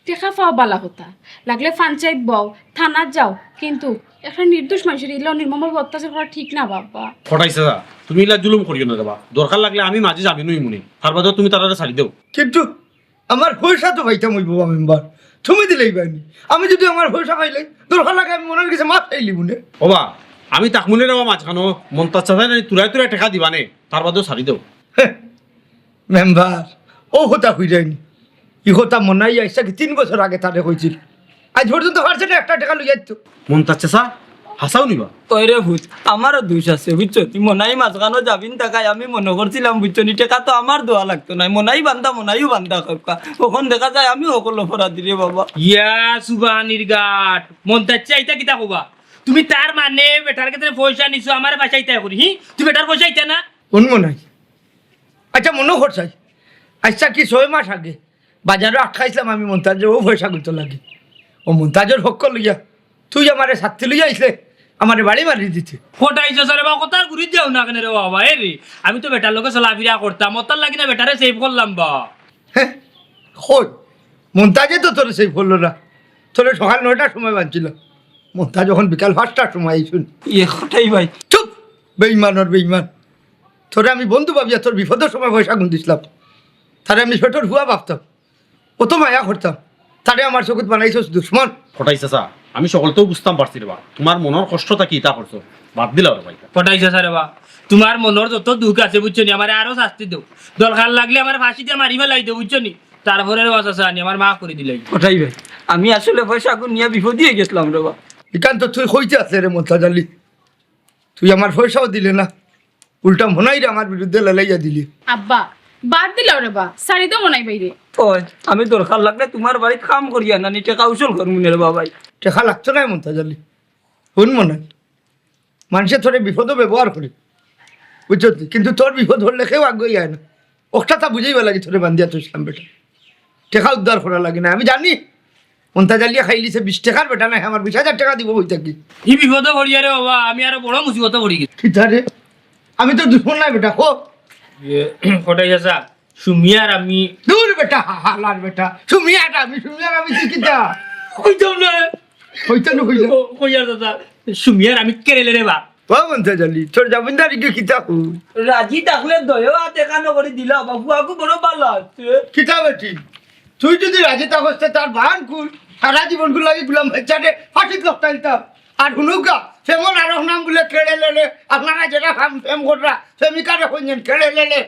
টেকা পাও বালা কথা, লাগলে পঞ্চায়েত বও, থানাত যাও, কিন্তু একটা নির্দোষ মানষর ইলা নির্মমভাবে অত্যাচার করা ঠিক না বা আব্বা। কটাই চাচা, তুমি ইলা জুলুম করিও না রে বা, দরকার লাগলে আমি মাঝে জামিন অইমুনে, তার বাদে তুমি তারারে ছাড়ি দেও। কিন্তু আমার পয়সা তো পাইতাম অইবো বা মেম্বার, তুমি দিলাইবায় নি। আমি যুদি আমার পয়সা পাইলাই, দরকার লাগে আমি মনাইর গেছে মাফ চাইলিমুনে। ও বা, আমি থাকমুনে রে বা মাঝখানো, মন্তাজ চাচায় নানি তুরায় তুরায় টেকা দিবা নে, তার বাদেও ছাড়ি দেও। হে, মেম্বার, অউ কথা কইরায় নি। ই কথা মনাই আইজ থাকি তিন বছর আগে তারে কইছিল। আইজ পর্যন্ত পারছে না একটা টেকা লইয়া আইতো। মন্তাজ চাচা, হাছাউ নি বা? ওই রে পুত, আমারও দুষ আছে, বুঝছো? তুই মনাই মাঝখানো জামিন থাকায় আমি মনো করছিলাম, বুঝছো নি, টেকা তো আমার দেওয়া লাগতো নায়, মনাই বান্দা, মনাইও বান্দা করকা। অখন দেখা যায় আমি হকল অপরাধী রে বাবা। ইয়া সুবহানির গাট, মন্তাজ চাচা ইতা কিতা কইবা? তুমি তার মানে বেটার গেছে পয়সা নিছো, আমারে বাচাইতায় করি, হি? তুমি বেটার পয়সা দিতায় না? কোন মনাই? আচ্ছা, মনো কর চাই, আইজ থাকি ছয় মাস আগে বাজারো আটকাইছলাম আমি মন্তাজরে, অউ পয়সাগুনতর লাগি। অউ মন্তাজর হক লইয়া তুই আমারে ছাত্তি লইয়া আইছলে, আমারে বাড়ি মারি দিতে। কটাই চাচা রে বা, কথার গুড়িত যাও না কেনে রে বাবা? এ রে, আমি তো বেটার লগে চলাফিরা করতাম, অতার লাগি না বেটারে save করলাম বা। হে, কই? মন্তাজে তো তোরে save করলো না, তোরে সকাল নয়টার সময় বানছিল। মন্তাজ অখন বিকাল পাঁচটার সময় আইছইন। ইয়ে, কটাই ভাই। চুপ, বেইমানর বেইমান। তোরে আমি বন্ধু ভাবিয়া তোর বিপদর সময় পয়সাগুন দিছলাম। তারে আমি পেটর ফুয়া ভাবতাম। অত মায়া করতাম। তারে আমার চকুত বানাইছস দুশমন। কটাই চাচা, আমি হকলতাউ বুঝতাম পারছি রে বা। তুমার মনর কষ্ট থাকি ইতা করছো। বাদ দিলাও রে বা। কটাই চাচা রে বা, তুমার মনর যত দুখ আছে, বুঝছো নি, আমারে আরো শাস্তি দেও। দরকার লাগলে আমারে ফাঁসি দিয়া মারি ফালাই দেও, বুঝছো নি? তারপরে রে বা চাচা, আনি আমারে মাফ করি দিলাইও। কটাই ভাই, আমি আসলে পয়সাগুন নিয়া বিপদি অইগেছলাম রে বা। ইখান তো তুই কইতে আছে রে মন্তাজ আলী। তুই আমার পয়সাও দিলে না, উল্টা মনাইরে আমার বিরুদ্ধে লেলাইয়া দিলি। আব্বা, বাদ দিলাও রে বা, ছাড়ি দেও মনাই ভাইরে। ওই, আমি দরকার লাগলে তুমার বাড়িত কাম করিয়া নানি টেকা উসুল করমুনে রে বা ভাই। টেকা লাগতো নায় মন্তাজ আলী। হুন মনাই, মানষে তোরে বিপদো ব্যবহার করে, বুঝছস নি? কিন্তু তোর বিপদ অইলে কেউ আগুয়াই আয় না। অখটা তা বুঝাইবার লাগি তোরে বান্ধিয়া থইছলাম বেটা। টেকা উদ্ধার করা লাগে না, আমি জানি। মন্তাজ আলিয়ে খাইলিছে, বিশ টেকার বেটা নায়, আমার বিশ হাজার টেকা দিব কই থাকি। ই বিপদো পড়িয়া রে বাবা, আমি আরো বড় মুসিবতো পড়ি গেছি। কিতা রে? আমি তো দুশমন নায় বেটা, কো। ইয়ে, কটাই চাচা, সুমি আর আমি। দূর বেটা, হা-, হালার বেটা। সুমি আর আমি, সুমি আর আমি, তুই কিতা? কইতাম না। কইতাম না, কইতাম। ও, কই আর চাচা, সুমি আর আমি কেড়ে লে রে বা। ও মন্তাজ আলী, তোর জামিনদারি কি কিতা কই? রাজি থাকলে দয়া আত এখানো করি দিলা, বাবু আগু বড় ভালা আছে। কিতা বেটি? তুই যুদি রাজি থাকস তে তার বান খুল, সারা জীবনগুর লাগি গুলাম বাচ্চারে ফাঁসিত লটকাই দিতাম। আর হুনুকা, ফেমর আরক নাম বুলে কেড়ে লেলে, আপনারা যেরা ফাম-, ফেম কররা, ফেমিকারে কইন যেন কেড়ে লেলে।